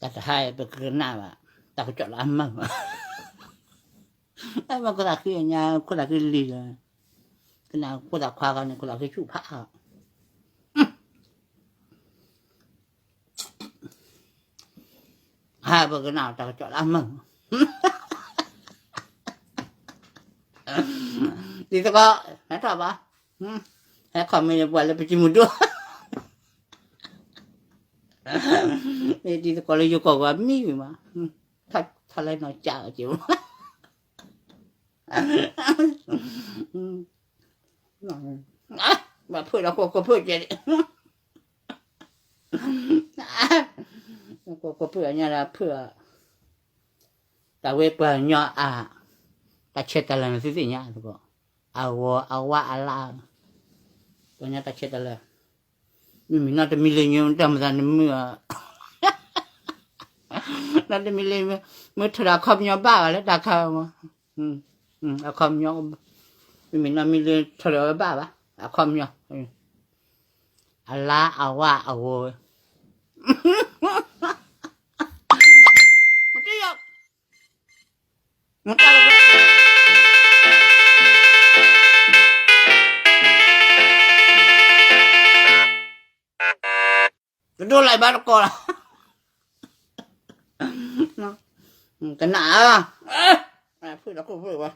တၢ်တဟါအံၤ ပကကနၣ်ဘၣ် တၢ်ကစီၣ်လၢအမုာ်, မ့ၢ်ခိၣ်သးဃံအညါ ခိၣ်သးဃံလံလီၤ, ကနၣ်ခိၣ်သးခွါဂၤန့ၣ် ခိၣ်သးဃံဆူၣ်ဖးအါ, ဟါ ပကနၣ်တၢ်ကစီၣ်လၢအမုာ်, တံၤသကိး ဟဲထီၣ်ဘၣ်, ဟဲခီမ့ၢ်ပှၤလၢပစံမုၢ်ဒိၣ်, မ့ၢ်တံၤသကိးလၢယိၤကီၢ်ဂၤမံဝံၤမး, ထီၣ်လၢနီၢ်ကၠးအီၤက့ၤမး, ဘၣ်ဖုၣ်ဒီးကိးကိးဖုၣ်ကဲ, ကိးကိးဖုၣ်အညါဒီးဖုၣ်, တၢ်ဝဲပှၤကညီအါ, တၢ်ဆဲးတၢ်လၤန့ၣ်သုသ့ၣ်ညါသကိး, အဂီၤအဝါအလါ, ပှၤကညီတၢ်ဆဲးတၢ်လၤ, မ့မ့ၢ်နီတမံၤလၢညိတၢ်မသးနမုာ်, နီတမံၤလၢ မ့ၢ်ထီၣ်ဒီးအခီပညီဘၣ်ဘၣ်လၢတၢ်ခါမး, အခီပညီ, မ့မ့ၢ်နီတမံၤလၢထီၣ်ဒီးဝဲဘၣ်ဘၣ်, အခီပညီ, အလါအဝါအဂီၤဝဲ, မတယ ကဒိလၢဘၣ်တကိးလီၤ, ကနၣ်, ဖုၣ်ဒီးခိၣ်ဖုၣ်ဝဲ,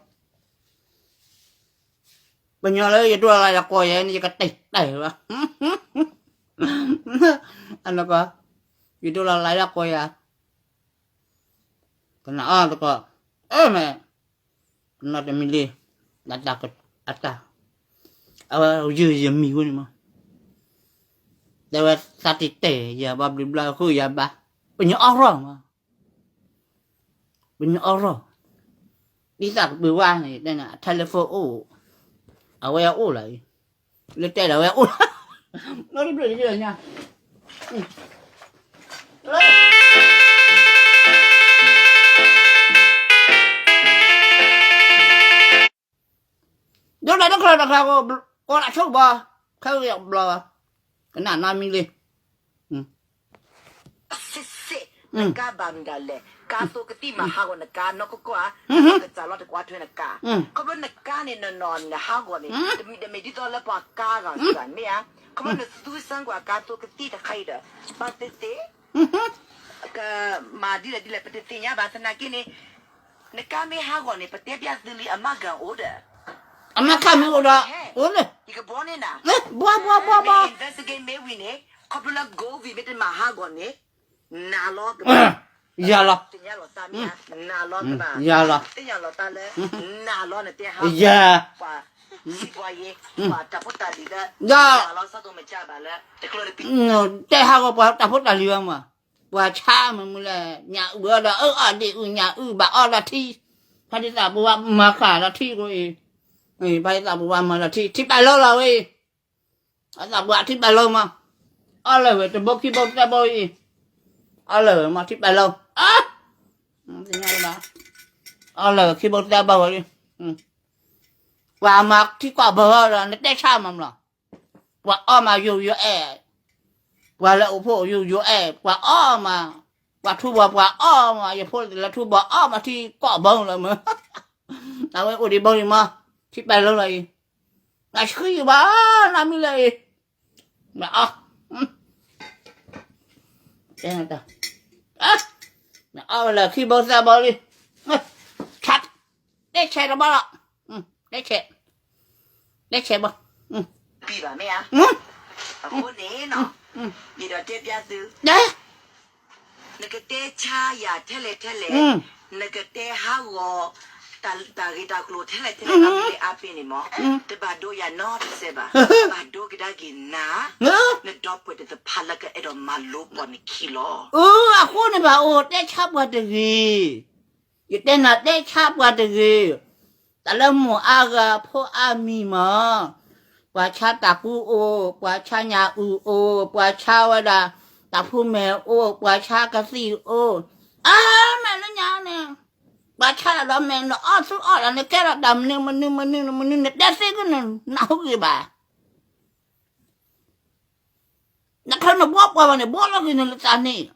ပညီလၢယဒိလၢလၢယကိးယၤန့ၣ် ယကတဲတဲဝဲ, အနကီ, ယဒိလၢလၢယကိးယၤ, ကနၣ်အီၤတကိး, အၢ မ့ၢ်, နီတမံၤလံ, အတၢ်, အဝဲယုၢ်ယမံၤဝဲန့ၣ်မး, တဲဝဲသးတတဲာ်ယၤဘၣ်ဘျုးဘျါဃုာ်ယၤဘၣ်, ပညီအီၣ်ရီၣ်မး, ပညီအီၣ်ရီၣ်, ဒ်သးကပၢၤဝါန့ၣ် တဲန့ၣ် အ telephone အိၣ်, အဝဲအိၣ်လီၤအံၤ, လၢတဲဒီးဝဲအိၣ်လီၤ, နီတဘျီညါ ဒိၣ်ဒီးတချၢတချၢ ကိးလၢဆိကဘီ, ခဲအံၤဘျီ, ကနၣ်နီတမံၤလံ, စစ်စစ်, နကါဘၣ်မနုၤလဲၣ်, ကါသိကသံၣ်မၤဟးဂီၤနကါနီၢ်ကီၢ်ကီၢ်ဧါ, ကစၢ်လီၤတကွၢ်ထွဲနကါ, ခီဖျိနကါန့ၣ်နီၢ်နီၢ်နဟးဂီၤန့ၣ် တမ့ၢ်ဒ်သိးလၢပှၤကါဂၤစ့ၢ်ကီးမ့ၢ်ဧါ, ခီဖျိနသူစၢ်ကွၢ်ကါသိကသံၣ်တခါအံၤဒီး ဘၣ်သ့ၣ်သ့ၣ် ကမၤဒ်လဲၣ်ဒ်လဲၣ် ပတသ့ၣ်ညါဘၣ်သနာ်က့န့ၣ်, နကါမ့ၢ်ဟးဂီၤန့ၣ် ပတဲပျၢ်သုလံ အမါကၢ်အိၣ်ဒီး, အမါကၢ်မ့ၢ်အိၣ်ဒီး, ယကဘှီန့ၢ်နၤ, ဘှီဘှီဘှီဘှီ, investigate မ့ၢ်ဝံၤန့ၣ် ခီဖျိလၢ COVID မ့ၢ်တမၤဟးဂီၤန့ၣ်, နၤလီၤကဘၣ်, ယၤလီၤ, သ့ၣ်ညါလီၤသးမ့ၢ်ဧါ, နၤလီၤကဘၣ်, ယၤလီၤ, သ့ၣ်ညါလီၤသးလၢ, နၤလီၤနတဲဟးဂီၤ, ယၤ, ပှၤ, စံးပှၤယ့, ပှၤတၢ်ဖိတၢ်လံၤလၢ, ယၤလီၤ စးသိမကဘၣ်လၢ, တကျိၤတပံ, တဲဟးဂီၤပှၤတၢ်ဖိတၢ်လံၤဝဲမး, ပှၤဆါမုၢ်မုၢ်လဲၣ် ညၣ်အုၣ်ဝဲဒီး အၢအီၣ်ဒ့ၣ်အုၣ်ညၣ်အုၣ်ဘၣ်အီၣ်လီၤထံ, ဖါဒသးပဝါမၤဃာ်လီၤထံကိးအံၤ, ဖါဒသးပဝါမၤလီၤထံ ထံပာ်လီၤလီၤဝဲအံၤ, အသးပှၢ်ထံပာ်လီၤမး, အီၣ်လၢာ်ဝဲတဘိခံဘိသၢဘိအံၤ, အီၣ်လၢာ်ဝဲမးထံပာ်လီၤ, အီၣ်လၢာ်ဝဲခံဘိသၢဘိဝဲ, ပှၤမၤထံကွၢ်ဘၢဒီး နတဲဆါမးမးလီၤ, ပှၤအီၣ်မးယိယိအဲၣ်, ပှၤလၢအိၣ်ဖှိၣ်ယိယိအဲၣ်, ပှၤအီၣ်မး, ပှၤထူဘီပှၤအီၣ်မး ယဖိလၢထူဘီအီၣ်မးထံကွၢ်ဘၢလီၤမး, အဝဲအိၣ်ဒံးဘီဒံးမး, ထံပာ်လီၤလီၤအံၤ, နဆှံဘၣ်, နမံလၢအံၤ, နအီၣ်, နအီၣ်ဝဲလၢခံဘိသၢဘိလံ, ဆါ, တဲဆဲးတဘီလီၤ, တဲဆဲး, တဲဆဲးဘီ, ပံဘၣ်မ့ၢ်ဧါ, အဃိန့ၣ်နီၤ, ယဒီးတဲပျၢ်သု နကတဲဆါယၤထဲလဲၣ်ထဲလဲၣ်, နကတဲဟးဂီၤ တၢ်ဂ့ၢ်တၢ်ကျိၤထဲလဲၣ်ထဲလဲၣ် အါဖဲန့ၣ်မး, တဘၣ်ဒိယၤနီတစဲးဘၣ်, ဘၣ်ဒိကဒါက့ၤနၤ, နဒီပုၢ်ဝဲၢ်တဖၣ်လၢကအဲၣ်ဒိးမၤလိပှၤနခံလီၤ. အဃိန့ၣ်ဘၣ်အိၣ် တဲဆါပှၤတဂ့ၤ, ယတဲနၤတဲဆါပှၤတဂ့ၤ, တၢ်လၢမိၢ်အါဂၤဖိအါမံၤမး, ပှၤဆါတၢ်ကူအိၣ်, ပှၤဆါညၣ်အုၣ်အိၣ်, ပှၤဆါဝဲဒၣ်, တၢ်ဖိမဲာ်အိၣ်, ပှၤဆါကသံၣ်အိၣ်, အါမဲာ်လၢညါန့ၣ်, ပှၤဆါတၢ်ဒီးမဲာ် နအီၣ်သူအီၣ်တၢ်န့ၣ် ကဲထီၣ်တၢ်မနုၤမနုၤမနုၤမနုၤ နတဲသ့ကန့ၣ် နဟူက့ၤဘၣ်, နခီနဘှီပှၤဘၣ်န့ၣ် ဘှီလီၤက့ၤန့ၣ်လၢတၢ်န့ၣ်,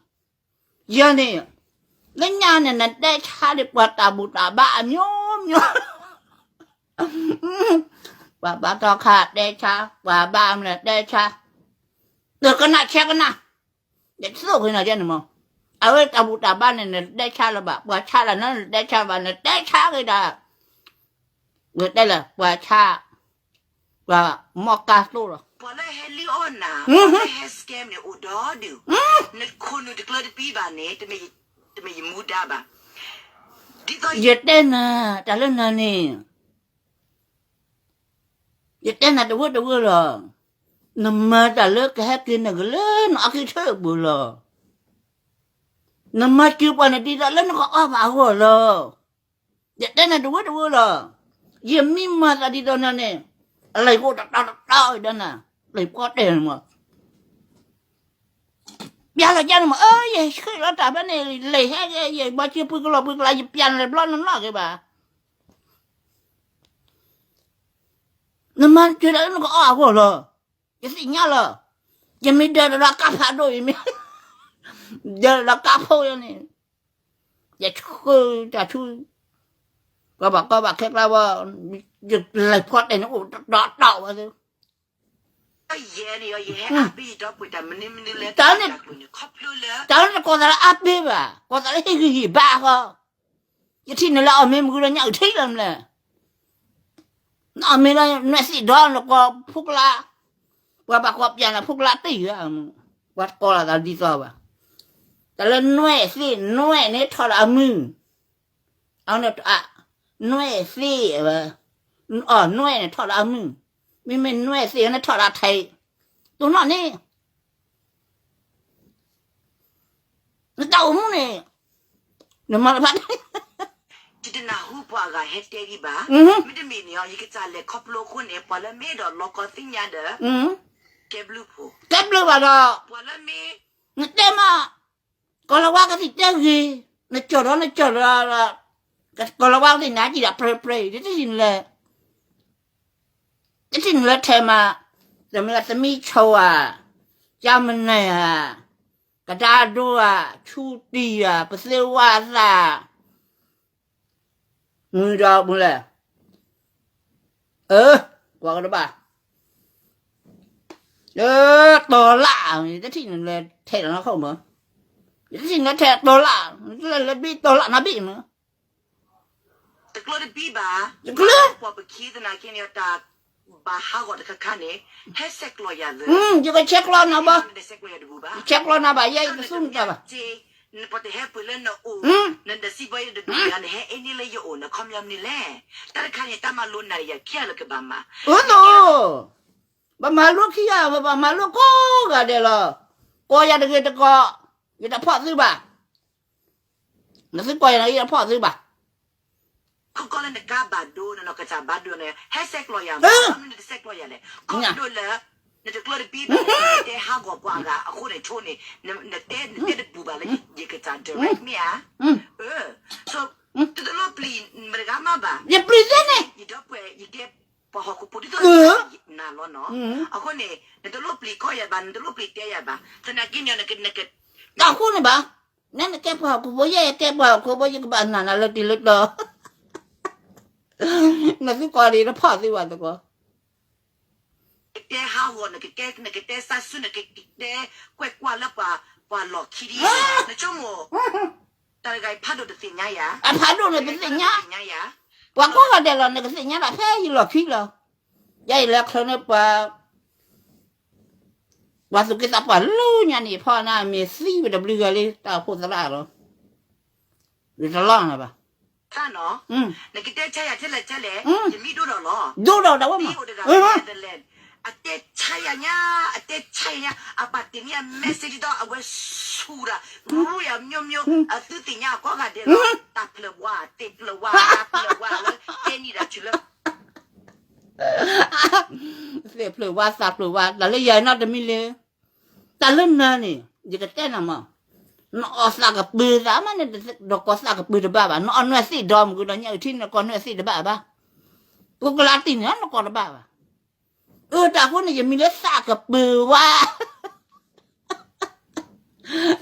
ယဲန့ၣ်, လၢညါန့ၣ် နတဲဆါဒီးပှၤတၢ်ဘူၣ်တၢ်ဘါအမျိုးမျိုး, ပှၤဘါထီခါတဲဆါ, ပှၤဘါမလဲၤတဲဆါ, တကနၣ်ဆဲကနၣ်, ယသိၣ်က့ၤနၤယဲန့ၣ်မး, အဝဲတၢ်ဘူၣ်တၢ်ဘါန့ၣ် နတဲဆါလၢၤဘၣ်, ပှၤဆါလၢၤနတဲဆါဘၣ်, နတဲဆါက့ၤဒၣ်, ဝဲတဲလၢၤ ပှၤဆါ, ပှၤမီၢ်ကါသိလီၤ, ပှၤလၢဟဲလံအီၣ်နၤ, ပှၤလၢဟဲ scam န့ၣ်အိၣ်ဒီဒုး, နခိၣ်နူာ်တကျၢတပံဘၣ်န့ၣ်, တမ့ၢ်ယမူဒါဘၣ်, ဒ်သိးယတဲနၤ, တၢ်လၢနၤန့ၣ်, ယတဲနၤတဝၢတဝၢလီၤ, နမၤတၢ်လၢကဟဲက့ၤနကလၢနအီၣ်က့ၤထၢၣ်အပူၤလီၤ, နမၤစၢၤပှၤန့ၣ်ဒ်သိးလၢနကအီၣ်ဘၣ်အဂီၢ်လီၤ, ယတဲနၤတဝၢတဝၢလီၤ, ယမ့ၢ်မၤသးဒ်သိးနၤန့ၣ်, အလံာ်ကိးတတီတတီဒီးနၤ, လံာ်ဖီတဲာ်န့ၣ်မး ပျဲလီၤယါန့ၣ်မး, အၢ ယဆှၢလီၤတၢ်ဖဲန့ၣ်, လံာ်ဟဲက့ၤ ယမၤစၢၤပှၤကလီၤပှၤကလါ ယပျဲနၤဘျီနနီၣ်က့ၤဘၣ်, နမၤစၢၤတၢ်လၢနကအီၣ်အဂီၢ်လီၤ, ယသ့ၣ်ညါလီၤ, ယမ့ၢ်ဒၢးဒီးကါဖးဒိၣ်အံၤမ့ၢ်, ဒၢးဒီးကါဖိယဲန့ၣ်, ယဆှၢတၢ်ဆူ, ကီၢ်ဘၣ်ကီၢ်ဘၣ်ခဲကျါဝဲ, ယလံာ်ဖီတဲာ်န့ၣ်အိၣ်တတီတတီဝဲသ့ ယဲန့ၣ် ယဟဲအါဘ့ၣ်ယဒီပုၢ်တၢ်မနုၤမနုၤလဲၣ်, တၢ်န့ၣ်, တၢ်န့ၣ်တကိးသးလၢအါဘ့ၣ်ဘၣ်, ကိးသးလၢဟ့ၣ်ဂံၢ်ဟ့ၣ်ဘါဃီ, ယထံၣ်နုာ်လၢအီၣ်မ့ၢ်မုာ်ဒီးညၣ်အုၣ်ထံလီၤမလဲၣ်, နအီၣ်မ့ၢ်လၢနွဲၣ်သ့ၣ်ဒီးနကိးဖိကျါ, ပှၤဘၣ်ကိးပျဲနၤဖိကျါတံၢ်ဧါ, ပှၤတကိးလီၤသးဒ်သိးဘၣ်, တၢ်လၢနွဲၣ်သ့ၣ် နွဲၣ်န့ၣ်ထီၣ်ဒီးအမုၢ် အဝဲန့ၣ်, နွဲၣ်သ့ၣ်ဝဲ, အီ နွဲၣ်န့ၣ်ထီၣ်ဒီးအမုၢ်, မ့မ့ၢ်နွဲၣ်သ့ၣ်န့ၣ်ထီၣ်ဒီးထဲး, တိၢ်နီၣ်န့ၣ်, နတၢ်အိၣ်မူန့ၣ်, နမၤတဖၣ် ယတနၢ်ဟူပှၤအဂၤဟဲတဲဒံးဘၣ်, မ့တမ့ၢ်န့ၣ် ယကစၢ်လဲၤခီဖျိအဃိန့ၣ် ပှၤလၢမ့ၢ်အဲၣ်ဒိးလီၤကီသ့ၣ်ညါဒီး, ကဲဘျုးဖိ, ကဲဘျုးဘၣ်ဒီး, ပှၤလၢမ့ၢ်, နတဲမး, ကီၤလၤဝါကသံၣ်တဲဂ့ၤ, နကၠီၣ်ဒီးနကၠီၣ်ဒီး, ကီၤလၤဝါကသံၣ်နၤကံၣ်ဒီးပြဲပြဲ, တထံၣ်နလဲၤ, တထံၣ်နလဲၤထဲးမး, တမ့ၢ်သမံဆိဧါ, ကၠၢမနၤဧါ, ကဒါဒိဧါ, ဆူတံၢ်ဧါ, ပသ့ဝါသး မုၢ်ဒီးမုၢ်လဲၣ်, အၢ, ကွၢ်ကဒီးဘၣ်, တီၤလၣ်, တထံၣ်နလဲၤထဲးလီၤနီၢ်ခိၣ်မး, တထံၣ်နလဲၤထဲးတီၤလၣ်, လဲၤလဲၤဘံၣ်တီၤလၣ်နီၢ်ဘံၣ်မး, တကျၢတဘံၣ်ဘၣ်, တကျၢ, ပှၤပခံသနာ်က့န့ၣ် တၢ်ဘၣ်ဟးဂီၤတခါခါန့ၣ်, ဟဲဆဲးကျိးယၤသၢ, ယကဆဲးကျိးနၤဘၣ်, ဆဲးကျိးနၤဘၣ်, ယဲယတသူၣ်နတၢ်ဘၣ်, ပှၤတဟဲပှ့ၤလၢနအိၣ်, နစံးဘီယတဒူၣ်ယၤ နဟဲအ့န့ၢ်လၢယအိၣ် နခီပညီမနုၤလဲၣ်, တၢ်တခါန့ၣ် တၢ်မၤလိနၤဒီးယၤခံဂၤလၢကဘၣ်မၤ, အသိး, ဘၣ်မၤလိခံဂၤ ဘၣ်မၤလိကိးဂၤဒဲးလီၤ, ကိးယၤတဂ့ၤတကိး, ယတဖီၣ်သုဘၣ် နသုကိးယၤန့ၣ် ယတဖီၣ်သုဘၣ်, ခီကီလၢနကါဘၣ်ဒိ နနီၢ်ကစၢ်ဘၣ်ဒိန့ၣ် ဟဲဆဲးကျိးယၤ, မ့ၢ်နတဆဲးကျိးယၤလဲၣ်, ခီဖျိလၢ, နတကျၢတဘံၣ်ဘၣ် နတဲဟးဂီၤပှၤအဂၤအဃိန့ၣ် ဆိန့ၣ်, နတဲ, နတဲတဘူၣ်ဘၣ်လၢယကစၢ် direct မ့ၢ်ဧါ, အၢ, တတလိၣ်ပျံၤမတဂၤမးဘၣ်, ယပျံၤသ့န့ၣ်, ယဒီပုၢ်ဝဲၢ် ယကဲပှၤဟီၣ်ခိၣ်ဖိဒ်သိးနၤလီၤနီၤ, အဃိန့ၣ် နတလိၣ်ပျံၤကီယၤဘၣ် နတလိၣ်ပျံၤတဲယၤဘၣ်, သနာ်က့န့ၣ် နက, တၢ်ဃိန့ၣ်ဘၣ်, နဲနကဲပှၤဟီၣ်ခိၣ်ဖိ ယဲယကဲပှၤဟီၣ်ခိၣ်ဖိ ယကဘၣ်နာ်နၤလၢတံၤလၢတီၤ, နသုကိးဒ်တဖီၣ်သုဘၣ်သကိး နကတဲဟးဂီၤ နကတဲ, နကတဲစၢ်ဆူ နကတဲကွဲးကွၢ်လၢပှၤ, ပှၤလီၢ်ခံဒ်, နဆိကမိၣ်, တၢ်တဂၤအံၤဖးဒိၣ်တသ့ၣ်ညါယၤ, အဖးဒိၣ်န့ၣ်တသ့ၣ်ညါ, ပှၤကိးဂၤဒဲးလီၤ နကသ့ၣ်ညါဘၣ်ဖဲယလီၢ်ခံလီၤ, ယဲယလဲၤချုးန့ၢ်ပှၤ ပှၤသူၣ်က့သးပှၢ်လၢညါန့ၣ် ဖီနၤမ့ၢ်သံဝဲတဘျုးဂၤလံ တၢ်အိၣ်ဖှိၣ်သရၣ်လီၤ, ယတလီၤနၤဘၣ်, နကတဲဆါယၤထဲလဲၣ်ထဲလဲၣ်, ယမံဒိၣ်ဒီးလီၤ, ဒိၣ်ဒီးတၢ်ဝဲမး, အတဲဆါယၤညါ, အတဲဆါယၤညါ, အပာ်တ့ၢ်မ့ၢ်အ message ဒ်သိးအဝဲဆူၣ်ဒၣ်, ရူယၤ မျိုးမျိုး, အသုသ့ၣ်ညါအကိးဂၤဒဲးလီၤ, တၢ်ဖျၢၣ်ဝါ, သ့ၣ်ဖျၢၣ်ဝါ, သးဖျၢၣ်ဝါလၢတဲနံၣ်ဒၣ်ဆူၣ်လၢ သ့ၣ်ဖျၢၣ်ဝါသးဖျၢၣ်ဝါ တၢ်လၢယၤနီတမံၤလၢ, တၢ်လၢနၤန့ၣ် ယကတဲနၤမး, နအီၣ်သးကပၢၤသးမးန့ၣ် ဒီးကိးသးကပၢၤတဘၣ်ဘၣ်, နအီၣ်နွဲၣ်သ့ၣ်ဒီးမုၢ်ကဒီးညၣ်အုၣ်ထံ နကိးနွဲၣ်သ့ၣ်တဘၣ်ဘၣ်, ပူကလါတံၢ်န့ၣ် နကိးတဘၣ်ဘၣ်, အၢ တၢ်ဃိန့ၣ် ယမံၤလၢသးကပၢၤဝါ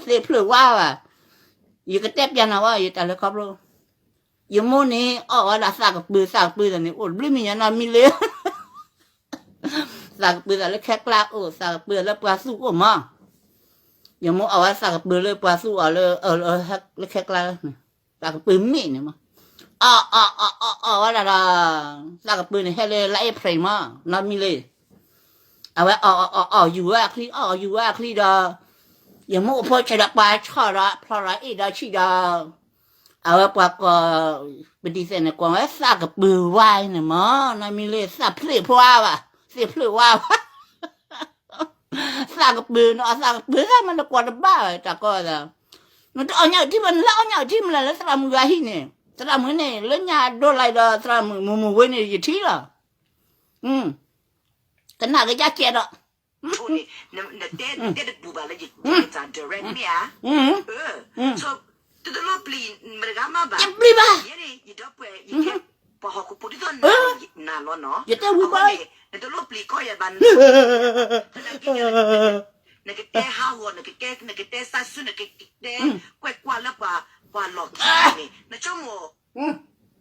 သ့ၣ်ဖျၢၣ်ဝါဘၣ်, ယကတဲပျးနၤဝဲ ယတၢ်လဲၤခီဖျိ, ယမိၢ်န့ၣ် အီၣ်ဝဲဒၣ်သးကပၢၤ သးကပၢၤသးန့ၣ် အိၣ်တဘျုးမံၤညါနီတမံၤလၢ သးကပၢၤသးလၢခဲကျါအိၣ် သးကပၢၤလၢပှၤသူၣ်အိၣ်မး, ယမိၢ်အီၣ်ဝဲသးကပၢၤလၢပှၤသူၣ်အီၤလၢ လၢခဲကျါ, သးကပၢၤမ့ၣ်န့ၣ်မး, အီၣ် အီၣ် အီၣ် အီၣ် အီၣ်ဝဲဒၣ်ဒီး သးကပၢၤန့ၣ်ဟဲလၢ လါအ့ဖြ့ၣ်မး နီတမံၤလၢ အဝဲအီၣ် အီၣ် အီၣ် အီၣ်ယူၤဝဲအချံ အီၣ်ယူၤဝဲအချံဒီး ယမိၢ်အိၣ်ဖိဆဲးဒီးပှၤဆီၣ်ဒီး ဖျီၣ်ဒီးအ့ၣ်ဒီးဆံၣ်ဒီး အဝဲပှၤကိး ပဒံသဲးန့ၣ် ကိးဝဲသးကပၢၤဝါအံၤန့ၣ်မး နီတမံၤလၢ သးဖျၢၣ်ဖျါဘၣ် သ့ၣ်ဖျၢၣ်ဝါဘၣ် သးကပၢၤန့ၣ် အသးကပၢၤသးမး နကွၢ်တဘၣ်ဘၣ် တၢ်ကီသး, နတအီၣ်ညၣ်အုၣ်ထံမး နလၢအီၣ်ညၣ်အုၣ်ထံမးလၢသရၣ်မုၣ်ဂၤဟံၣ်န့ၣ် သရၣ်မုၣ်န့ၣ် လၢညါဒိလၢဒီးသရၣ်မုၣ်မုၢ်မုၢ်ဝဲန့ၣ် ယထံၣ်လီၤ, ကနၣ်ကယါကဲဒီး တပျံၤဘၣ်, ယတဲဝံၤဘၣ်, နကတဲဟးဂီၤ နကတဲ နကတဲစးဆူ နကတဲကွဲးကွၢ်လၢပှၤလီၢ်ခံန့ၣ် နဆိကမိၣ်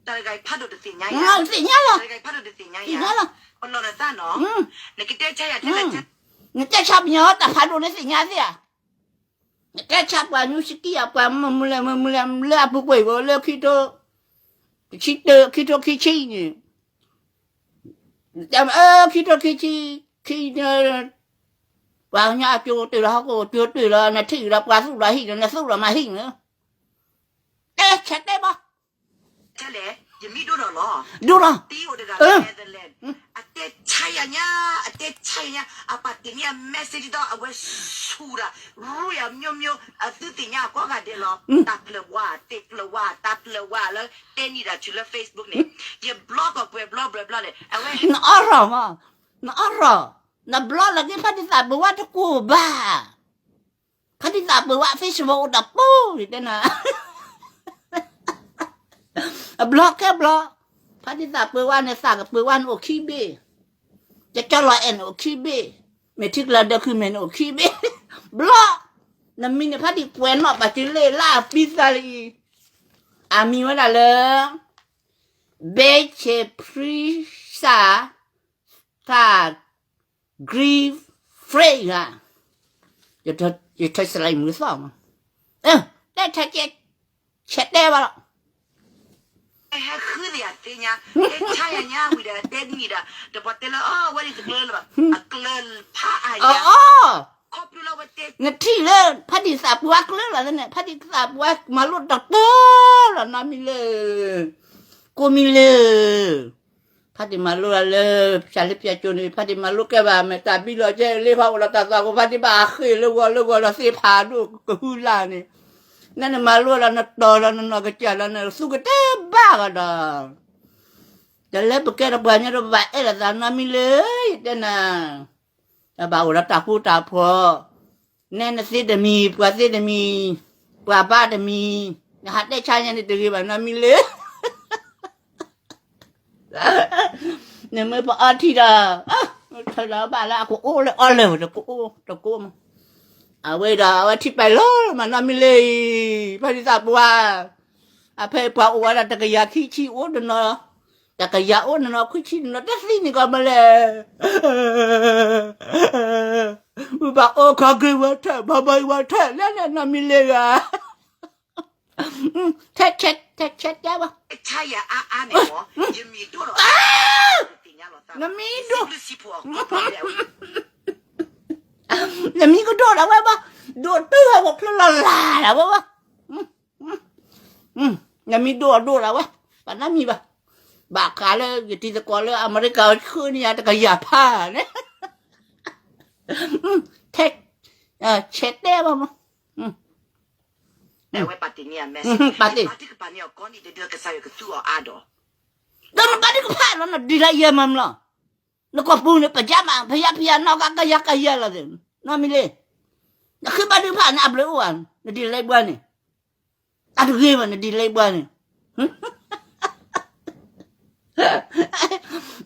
တၢ်တဂၤအံၤဖးဒိၣ်တသ့ၣ်ညါယၤ, တသ့ၣ်ညါလီၤ, တသ့ၣ်ညါလီၤ, ပလီၢ်နသးနီၤ, နကတဲဆါယၤ နတဲဆါပညီတၢ်ဖးဒိၣ်န့ၣ်သ့ၣ်ညါသ့ဧါ, နတဲဆါပှၤညူစကံဧါ ပှၤမုၢ်မုၢ်လဲၣ် မုၢ်မုၢ်လဲၣ် လၢအပူၤကွံာ်ဖိလၢခံထိ ခံထိခံဆံန့ၣ်, ခံထိခံဆံ ခံ ပှၤကညီအကၠိတၢၢ်လီၤ ဟီၣ်ခိၣ်ကၠိတၢၢ်လီၤ နထံၣ်ဒီးပှၤသူၣ်လီၤဟံၣ်ဒီး နသူၣ်လီၤမၤဟံၣ်န့ၣ်, တဲဆဲးတဲဘၣ်, ဒိၣ်လီၤ, အတဲဆါယၤညါ အတဲဆါယၤညါ အပာ်တ့ၢ်န့ၢ်အ message ဒီးအဝဲဆူၣ်ဒၣ် ရူယၤ မျိုးမျိုး အသုသ့ၣ်ညါအကိးဂၤဒဲးလီၤ တၢ်ဖျၢၣ်ဝါ သ့ၣ်ဖျၢၣ်ဝါ တၢ်ဖျၢၣ်ဝါလၢတဲနံၤဒၣ်ဆူလၢ Facebook န့ၣ် ယ block ကီၢ်ပှဲၤ block ပှဲၤ block န့ၣ် အဝဲ နအီၣ်ရီၣ်မး, နအီၣ်ရီၣ်, နဘျီလၢက့ၤဖါတံၢ်သးပၢၤဝါတကိးဘၣ်, ဖါတံၢ်သးပၢၤဝါ Facebook အိၣ်တပူၤ ယတဲနၤ အဘျီကဲဘျီ, ဖါတံၢ်သးပၢၤဝါန့ၣ် သးကပၢၤဝါန့ၣ်အိၣ်ခံဘ့ၣ်, ကၠီလီၤအဲၣ်န့ၣ်အိၣ်ခံဘ့ၣ်, မဲာ်ထံကလၤဒၢးခုမဲာ်န့ၣ်အိၣ်ခံဘ့ၣ်, ဘျီ, နမံၤန့ၣ် ဖါတံၢ်ပှဲၤနီၣ်ဘၣ်တုၤလၢလၢအပံသးလံ, အမံၤဝဲဒၣ်လၢ ဘဲဆဲးဖရံစၢ် သး Grief Free ဧါ, ယထၢဆလံမုၢ်သီၣ်မး, တဲဆဲးတဲဘၣ်လီၤ, ဟဲဃုသ့ၣ်ညါသ့ၣ်ညါ, တဲဆါယၤညါဝံၤဒီး တဲနံၤဒီး တပှၤတဲလၢ အဝဲဒၣ်တကျၢလၢၤဘၣ်, အကျၢၤဖးအါယၤ, နထံၣ်လၢ ဖါတံၢ်သးပှၢ်ကျၢၤလီၤန့ၣ် ဖါတံၢ်သးပှၢ်မၤလိတၢ်တိၢ်လီၤနီတမံၤလၢ ကိးမံၤလၢ ဖါတံၢ်မၤလိလၢ ဖၠၣ်လၢဖၠၣ်ကၠိန့ၣ် ဖါတံၢ်မၤလိကဲဘၣ် မ့ၢ်တၢ်ဘံလီၤကဲလ့ဖးအိၣ်လီၤတၢ်သးဖိ ဖါတံၢ်ဘၣ်အဃ့ၢ်လၢဂီၤလၢဂီၤဒီးသ့ၣ်ဖးဒိၣ်ကဟုလၢ်န့ၣ်, နနမၤလိဒီးနတီၤဒီးနနီၢ်ကစၢ်ဒီးနသူကတဲဘၣ်ဂီၤဒီး, တၢ်လၢပကဲထီၣ်ပှၤကညီဒီးပဘၣ်အဲၣ်လိာ်သးနီတမံၤလၢ ယတဲနၤ တဘၣ်အိၣ်ဒီးတၢ်ဃူတၢ်ဖိး, နဲနသ့တမံၤ ပှၤသ့တမံၤ, ပှၤဘါတမံၤ, နဟးတဲဆါညါန့ၣ်တဂ့ၤဘၣ်နီတမံၤလၢ နမ့ၢ်ပအီထံဒီး, ထၢဒီးဘၣ်လၢအကအိၣ်လၢအီလၢာ်တကိးတကိးမး, အဝဲဒီးအဝဲထံၣ်ပာ်လီၤမးနီတမံၤလၢ ဖါတံၢ်သးပှၢ်, အဖဲပှၤအိၣ်ဝဲဒၣ်တကယၤခံဆံအိၣ်တနီၤ, တကယၤအိၣ်တနီၤ ခွံဆံတနီၤ တသံန့ၣ်ကီးမးလဲၣ် ဘၣ်အိၣ်ခီဂ့ၤဝဲထၢၣ် ဘၣ်ဘၣ်ဝဲထၢၣ် လၢလၢနီတမံၤလၢဂၤ, ထဲထဲထဲတဲဘၣ်, နမံၤဒိၣ်, နမံၤကဒိၣ်ဒၣ်ဝဲဘၣ်, ဒိၣ်တုၤဟဲဝဲချၢလီၤလၢ်ဒၣ်ဝဲဘၣ် နမံၤဒိၣ်အဒိၣ်ဒၣ်ဝဲ, ပနမံၤဘၣ်, ဘၣ်ဃးလၢယတံၤသကိးလၢအမဲရကၤဆှၢန့ၢ်ယၤတကယၤဖးန့ၣ်, ထဲ, ဆဲးတဲဘၣ်မး, ပာ်တ့ၢ်, ဒီးနဘၣ်ဒုးကဖးလီၤ နဒ်လဲၣ်ယဲမးမးလီၤ, နကီၢ်ပူၤန့ၣ် ပယါမး ဖယါဖယါနီၢ်ကကယၤကယၤလီၤ, နီတမံၤလၢ, နဃ့ဘါထုကဖၣ်န့ၣ် အဘျုးအိၣ်ဧါ, နဒ်လဲၣ်ဘှါန့ၣ်, အတဂ့ၤဘၣ် နဒ်လဲၣ်ဘှါန့ၣ်,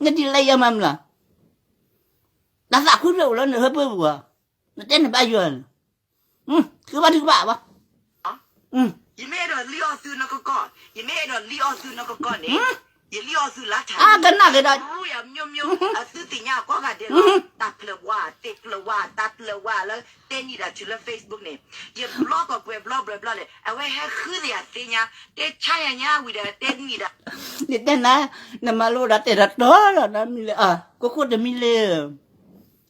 နဒ်လဲၣ်ယဲမးမးလီၤ, တၢ်သးခုဖျၢၣ်အိၣ်လၢနဟၢဖၢပူၤဧါ, နတဲနဘၣ်ယွၤန့ၣ်, ဃ့ဘါထုကဖၣ်ဘၣ်, ယမ့ၢ်အဲၣ်ဒိးလံၣ်အီၣ်သုနီၢ်ကီၢ်ကီၢ်, ယမ့ၢ်အဲၣ်ဒိးလံၣ်အီၣ်သုနီၢ်ကီၢ်ကီၢ်န့ၣ်, ယလံၣ်အီၣ်သုလါထးလံ, အကနၣ်က့ၤဒီး အမျိုးမျိုး အသုသ့ၣ်ညါအကိးဂၤဒဲးလီၤ, တၢ်ဖျၢၣ်ဝါ သ့ၣ်ဖျၢၣ်ဝါ တၢ်ဖျၢၣ်ဝါလၢတဲနံၣ်ဒၣ်တုၤလၢ Facebook န့ၣ်, ယဘျီကီၢ်ပှဲၤဘျီဘျီဘျီလဲၣ်, အဝဲဟဲဃုသ့ၣ်ညါသ့ၣ်ညါ, တဲဆါယၤညါဝံၤဒီးတဲနံၣ်ဒၣ်, ယတဲနၤ, နမၤလိဒီးတဲာ်ဒီးတီလီၤ နမံၤလၢ, ကိခိၣ်တမံၤလၢ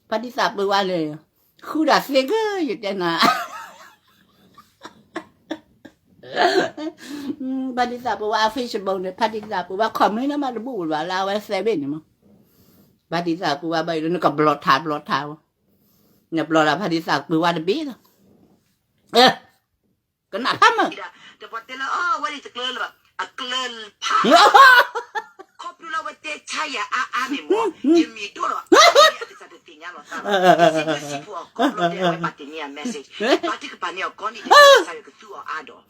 ဖါတံၢ်သးပၢဝါန့ၣ်, ဃုဒၣ်သ့က့ၤ ယတဲနၤ, ဖါတံၢ်သးပၢဝါအ Facebook န့ၣ် ဖါတံၢ်သးပၢဝါ comment န့ၣ်မးတဘူၣ်ဘၣ်လၢအဝဲသဲဘ့ၣ်န့ၣ်မး, ဖါတံၢ်သးပၢဝါဘၣ်အံၤလၢနကဘျီးထးဘျီးထးဝဲ, နဘျီးဒီးဖါတံၢ်သးပၢဝါတဘ့ၣ်လီၤ, ကနၣ်ဖးမး တပှၤတဲလၢအဝဲဒၣ်တကျၢၤလၢၤဘၣ်, အကျၢၤဖး, ခီဖျိလၢအဝဲတဲဆါယၤအါအါန့ၣ်မး, ယမံၤဒိၣ်လီၤ, အကစၢ်တသ့ၣ်ညါလီၤသးလီၤ, ယစံးဘျုးစံးဖှိၣ်အီၤခီဖျိလၢအဝဲပာ်တ့ၢ်န့ၢ်ယၤ message, ဘၣ်တကပၤန့ၢ်အီၤကီၢ်န့ၣ် ကစၢ်ယွၤကသူအီၤအါဒီး,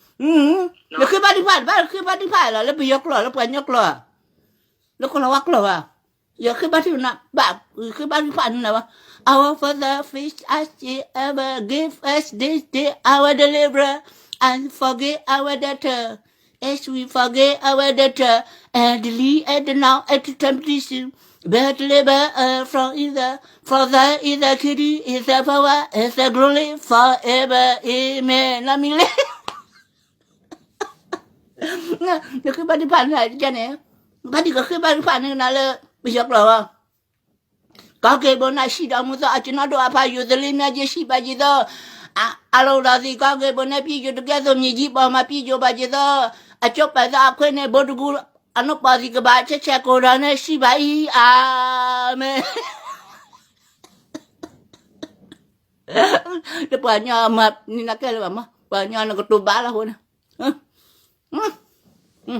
နဃ့ဘါထုကဖၣ်တဘၣ်, ဃ့ဘါထုကဖၣ်လီၤ လၢပယီၤကျိာ် လၢပှၤကညီကျိာ်, လၢကီၢ်လီၤဝါကျိာ်ဘၣ်, ယဃ့ဘါထုကဖၣ်နၤဘၣ်, ဃ့ဘါထုကဖၣ်နၤဘၣ်, Our Father which art in heaven, give us this day our daily bread, and forgive our debtors as we forgive our debtors, and lead us not into temptation, but deliver us from evil, for thine is the kingdom, is the power, is the glory forever, amen. နီၢ်မံၤလ့ နဃ့ဘါထုကဖၣ်န့ၣ်န့ၣ်, ဘၣ်ဒံးကဃ့ဘါထုကဖၣ်န့ၣ်နၤလၢ ပယီၤကျိာ်လီၤ, ကီၢ်က့ၤဘိးနၤ ဟံၣ်ဒီးမူသီ အကၠိနီၣ်ဒိၣ်အဖးယိာ် သလ့မၠဲက့ၤ ဟံၣ်ဘၣ်ယံၤသီ, အလိၣ်ဒီးသံး ကီၢ်က့ၤဘိးန့ၣ် ပံယိာ်တကဲသိး မ့ၢ်ယံၤပီၢ်မး ပံယိာ်ဘၣ်ယံၤသီ, အကၠိပာ်သီအခွဲးန့ၣ် ဘိတကူ အနိၣ်ပီၢ်သံးကဘၣ် ဆဲးဆဲးကိၤဒီးန့ၣ် ဟံၣ်ဘၣ်အံၤ အၤမ့ၣ်. တပှၤကညီမၤန့ၢ်နၤကဲလၢၤဘၣ်မး, ပှၤကညီနကတိၤဘၣ်လီၤအဃိန့ၣ်, ယမ့ၢ်အဲၣ်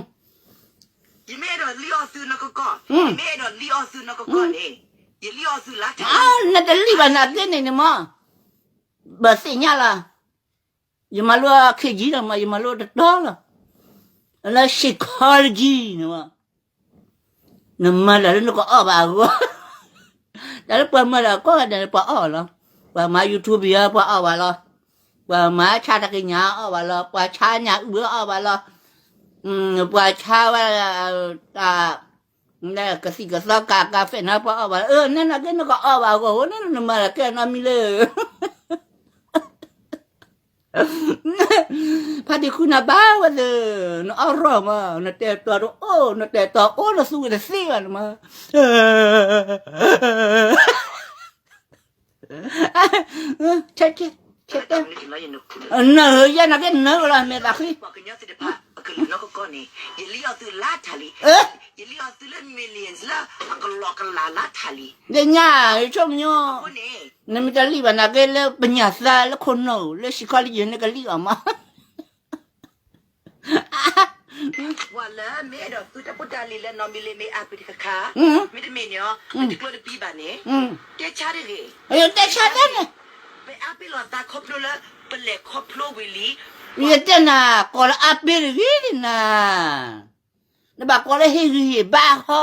ဒိးလံၣ်အီၣ်သုနီၢ်ကီၢ်ကီၢ်, ယမ့ၢ်အဲၣ်ဒိးလံၣ်အီၣ်သုနီၢ်ကီၢ်ကီၢ်န့ၣ်, ယလံၣ်အီၣ်သုလါထး, နတလံၣ်ဘၣ်နၤက့န့ၣ်န့ၣ်မး, ဘၣ်သ့ၣ်ညါလီၤ, ယမၤလိ ခ့ကၠံ လီၤမး, ယမၤလိတတီလီၤ, လၢ psychology န့ၣ်မး နမၤတၢ်လၢနကအီၣ်ဘၣ်အဂီၢ်, တၢ်လၢပှၤမၤတၢ်ကိးဂၤဒဲးန့ၣ် ပှၤအီၣ်လီၤ, ပှၤမၤ YouTube ယၤ ပှၤအီၣ်ဘၣ်လီၤ, ပှၤမၤဆါတၢ်ကညးအီၣ်ဘၣ်လီၤ, ပှၤဆါညၣ်အုၣ်ဘၣ်အီၣ်ဘၣ်လီၤ, ပှၤဆါဝဲ တၢ် ကသံၣ်ကသီကးကး ဖဲန့ၣ် ပှၤအီၣ်ဘၣ်လီၤ, အၢ နနာ်က့နကအီၣ်ဘၣ်အဂီၢ် နမၤတၢ်ကဲနီတမံၤလၢ ဖါတံၢ်ဃုနၤဘၣ်ဝဲသ့ၣ်, နအီၣ်ရီၣ်မး နတဲာ်တီၤတအိၣ် နတဲာ်တီၤအိၣ်နသူၣ်က့ၤတသ့ဘၣ်န့ၣ်မး, ဆဲးဆဲး, နၢယဲနာ်က့နၢလီၤ မဲာ်သးဃံ ယလံၣ်အီၣ်သုလၢ millions လၢအကလီကလးလါထးလံ, ယညါ ယဆိကမိၣ် နမ့ၢ်တလံၣ်ဘၣ်နာ်က့လၢပညၣ်သၢလၢခိၣ်နူာ် လၢ psychology နကလံၣ်အီၤမး, ပှၤလၢမ့ၢ်အဲၣ်ဒိးသုတၢ်ဖိတၢ်လံၤလၢနီၢ်မံၤလ့မ့ၢ်အါပှ့ၤတခါခါ, မ့တမ့ၢ်န့ၣ် တကျိတပံဘၣ်န့ၣ်, တဲဆါတဂ့ၤ, တဲဆါသ့န့ၣ်, ပအါပ့ၤလီၤသးခီဖျိလၢ ပလဲၤခီဖျိဝံၤလံ, ယတဲနၤ ကိးလၢအါပ့ၤတဂ့ၤန့ၣ်နၤ နဘၣ်ကိးလၢဟ့ၣ်ဂံၢ်ဟ့ၣ်ဘါဟီ,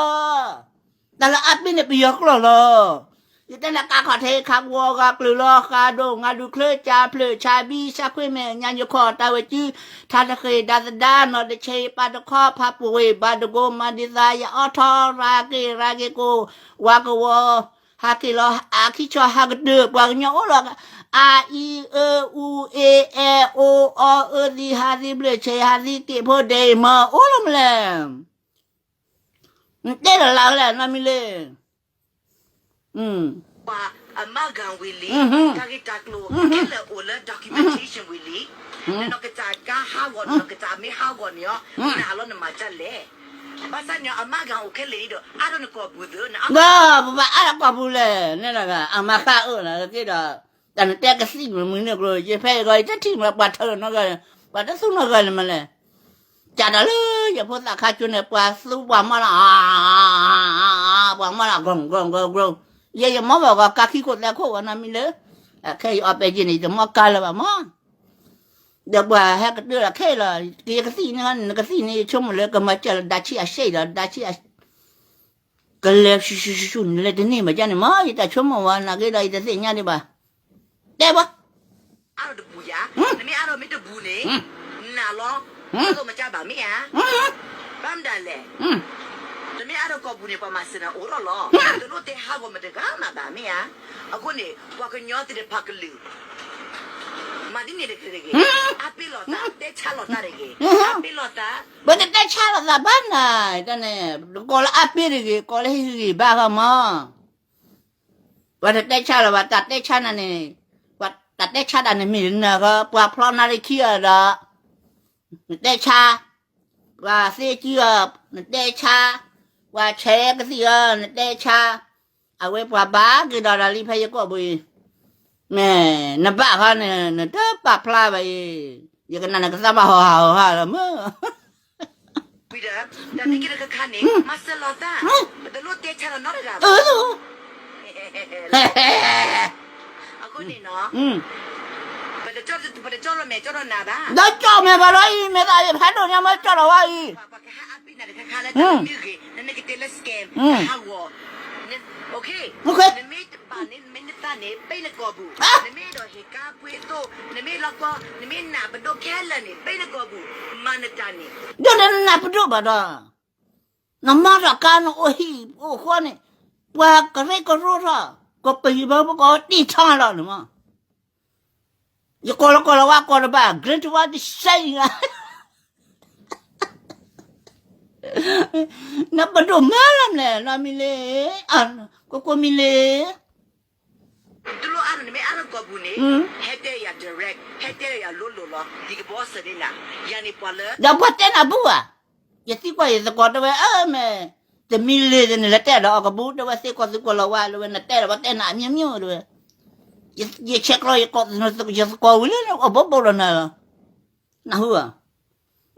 တၢ်လၢအါပ့ၤန့ၣ်ပယီၤကျိာ်လီၤ, ယတဲနၤ ကးခီၣ်ထံး ခးကဝီၤ ဂၤကျုာ်လီၤ ဃးဒိၣ် ငါဒူၣ်ချၢ ကၠါဖျၢၣ် ဆါဘံ ဆါခွ့မဲာ် ညါညိခီၣ် တၢ်ဝဲၢ်စု ထါတဃ့ၢ် ဒၣ်သဒါ နီၢ်တဆံး ပာ်တခီ ဖးပှ့ၤ ဘၣ်တကိး မၤဒ်သး ယအီထီ ရၤက့ၤ ရၤက့ၤကိး ဝါကဝီၤ ဟးက့ၤလီၤ အခံဆီ ဟးကတၢၢ် ပှၤကညီအိၣ်လီၤ, အ အံ အၢ အူ အ့ အဲ အိ အီ အၢ သံ ဟးသံ ဘျၢၣ်ဆဲး ဟးသံ က့ၤဖိဒဲး မၤအိၣ်လီၤမလဲၣ်, နတဲလီၤလၢ်ဝဲလဲၣ် နီၢ်မံၤလ့ ပှၤအမၤဂၤဝံၤလံ, တၢ်ဂ့ၢ်တၢ်ကျိၤခဲလၢာ်အိၣ်လၢ documentation ဝံၤလံ, နနီၢ်ကစၢ်ကါဟးဂီၤ နနီၢ်ကစၢ်မ့ၢ်ဟးဂီၤန့ၣ်အီၤ နဟးလီၤနမၤဒ်လဲၣ်, ဘၣ်ဆၣ်န့ၣ် အမၤဂၤအိၣ်ခဲလၢာ်အံၤဒီး အါထီၣ်နကိာ်ပူၤသ့ နအါထီၣ် ပဘၣ်အါထီၣ်ကိာ်ပူၤလဲၣ် နဲဒၣ်ဂၤ အမၤဃါအၢၣ်လီၤက့ဒီး တၢ်နတဲကသံၣ်မုၢ်နုာ်ကျိၤ ယဖဲအံၤဂီၢ် ယတထံၣ်မး ပှၤထၢနဂၤ ပှၤတသူနဂၤန့ၣ်မးလဲၣ်, ကးတၢ်လၢယဖိသၣ်ခါကၠိန့ၣ် ပှၤသူပှၤမီၢ်လီၤ, ပှၤမီၢ်လီၤ ကီၤကီၤကီၤကီၤ, ယဲယမီၢ်ဘၣ်ဂီၤ ကါခံခိၣ်သဲခိၣ်ဝဲနီတမံၤလၢ ခဲအံၤအီၣ်ပဲာ်က့ၤန့ၣ် ယတမီၢ်ကါလၢၤဘၣ်မီၢ်, ဒီးပှၤဟဲကတၢၢ်လီၤခဲလီၤ, ကယဲကသံၣ်န့ၣ် နကသံၣ်န့ၣ် ယဆိကမိၣ်လၢကမၤစၢၤလီၤ ဒါဆံအဆဲးဒီး ဒါဆံ ကလဲၤဆူၣ်ဆူၣ်ဆူၣ်ဆူၣ်န့ၣ် လဲၤတန့ၢ်ဘၣ်ကန့ၣ်မီၢ် ယတၢ်ဆိကမိၣ်ဝဲနာ်က့ဒီး ယတသ့ၣ်ညါဒံးဘၣ်, တဲဘၣ်, အါထီၣ်တပူၤယၤ, နမ့ၢ်အါထီၣ်မ့ၢ်တပူၤန့ၣ်, န နၤလီၤ, တလိၣ်မကၢဘၣ်မ့ၢ်ဧါ, ဘၣ်မတၤလဲၣ်, တမ့ၢ်အါထီၣ်ကီၢ်ပူၤန့ၣ် ပှၤမၤစၢၤနၤအိၣ်ထီၣ်လီၤ, တလိၣ်တဲဟးဂီၤမတဂၤမးဘၣ်မ့ၢ်ဧါ, အဃိန့ၣ် ပှၤကညီသ့ၣ်တဖၣ်ကလုာ် မၤဒ်န့ၣ်တဂ့ၤတဂ့ၤ, အါပ့ၤလိာ်သး တဲဆါလိာ်သးတဂ့ၤ, အါပ့ၤလိာ်သး, ပတတဲဆါလိာ်သးဘၣ်နၤ, တၢ်န့ၣ် ကိးလၢအါပ့ၤတဂ့ၤ, ကိးလၢဟ့ၣ်ဂံၢ်ဘါဃီမး ပှၤတတဲဆါလၢၤဘၣ်, တၢ်တဲဆါနၤန့ၣ်, ပှၤတၢ်တဲဆါတၢ်န့ၣ်မ့ၢ်နၤဃီ, ပှၤဖျီနၤလၢခံအီၤဒီး, နတဲဆါ, ပှၤသ့စုအီၤ, နတဲဆါ, ပှၤဆဲးကသံၣ်အီၤ, နတဲဆါ, အဝဲပှၤဘၣ်က့ၤဒီးတၢ်လံဖဲယကိာ်ပူၤအံၤ, မ့ၢ်နဘၣ်ဃီန့ၣ် နတပာ်ဖျါဘၣ်အံၤ, ယကနၣ်နကသးဘၣ်ဟီၣ်ဟးဟီၣ်ဟးလီၤမၢ် ဝံၤဒီး တၢ်သ့ၣ်က့ၤတခါခါန့ၣ် မၤစၢၤလိာ်သး, ပတလိၣ်တဲဆါလီၤနီတဂၤဘၣ်. အဃိန့ၣ်နီၤ, ပတကၠီၣ်လီၤမဲာ်ကၠီၣ်ထီၣ်နၤဘၣ်, ဒီးကၠီၣ်မဲာ်ဘၣ်ဒီးအံၤ မ့ၢ်သးအံၤဖးဒိၣ်ညါမ့ၢ်ကၠီၣ်လီၤဝဲအံၤ, ပှၤကဟဲအါပ့ၤနၤတခါခါလၢတၢ်မနုၤဂ့ၤ, နနကတဲလၢ scam ဟးဂီၤ, နမ့ၢ်တဘၣ်န့ၣ် နမ့ၢ်နသးန့ၣ် ပ့ၤနကိာ်ပူၤ, နမ့ၢ်ဒီးဟ့ၣ်ကါပှ့ၤသိး, နမ့ၢ်လီၤကီ, နမ့ၢ်နၢ်ပဒိၣ်ခဲလၢာ်န့ၣ် ပ့ၤနကိာ်ပူၤ, မၤနတၢ်န့ၣ်, ဒီးနနၢ်ပဒိၣ်ဘၣ်ဒီး နမၤထီၣ်ကါနအိၣ်ဟံၣ်အိၣ်ဃီန့ၣ်, ပှၤကရၢကရိထီၣ်, ကပယုၢ်ဘၣ်ပကိးတံၢ်ထီလီၤန့ၣ်မး, ယကိးလီၤကိးလီၤဝဲကိးတဘၣ် ကရ့တဝါတစဲးအံၤ, နပဒိၣ်မၤလီၤမလဲၣ် နီၢ်မံၤလ့ၤ, ကိကိမံၤလ့ၤ တလိၣ်အါထီၣ် နမ့ၢ်အါထီၣ်ကီၢ်ပူၤန့ၣ်, ဟဲတဲယၤ direct, ဟဲတဲယၤလိၤလိၤလီၤ, ယကဘီစၢၤန့ၢ်နၤ, ယၤန့ၣ်ပှၤလၢ ဒီးပှၤတဲနၤဘူၣ်ဧါ, ယသံကွၢ်ယသကိးတဲဝဲ အၢ မ့ၢ် တမံၤလ့ၤန့ၣ် လဲၤတဲဒီးအီၤကဘူၣ် တဲဝဲ သ့ၣ်ကီၢ်သ့ၣ်ကီၢ်လီၤဝဲ တဲဝဲ နတဲဒီးပှၤတဲနၤအမျိုးမျိုး တဲဝဲ, ယဆဲးကျိးယကိး ယသကိးဝံၤလၢ အိၣ်ဘိဘိဒီးနၤလီၤ, နၢ်ဟူဧါ,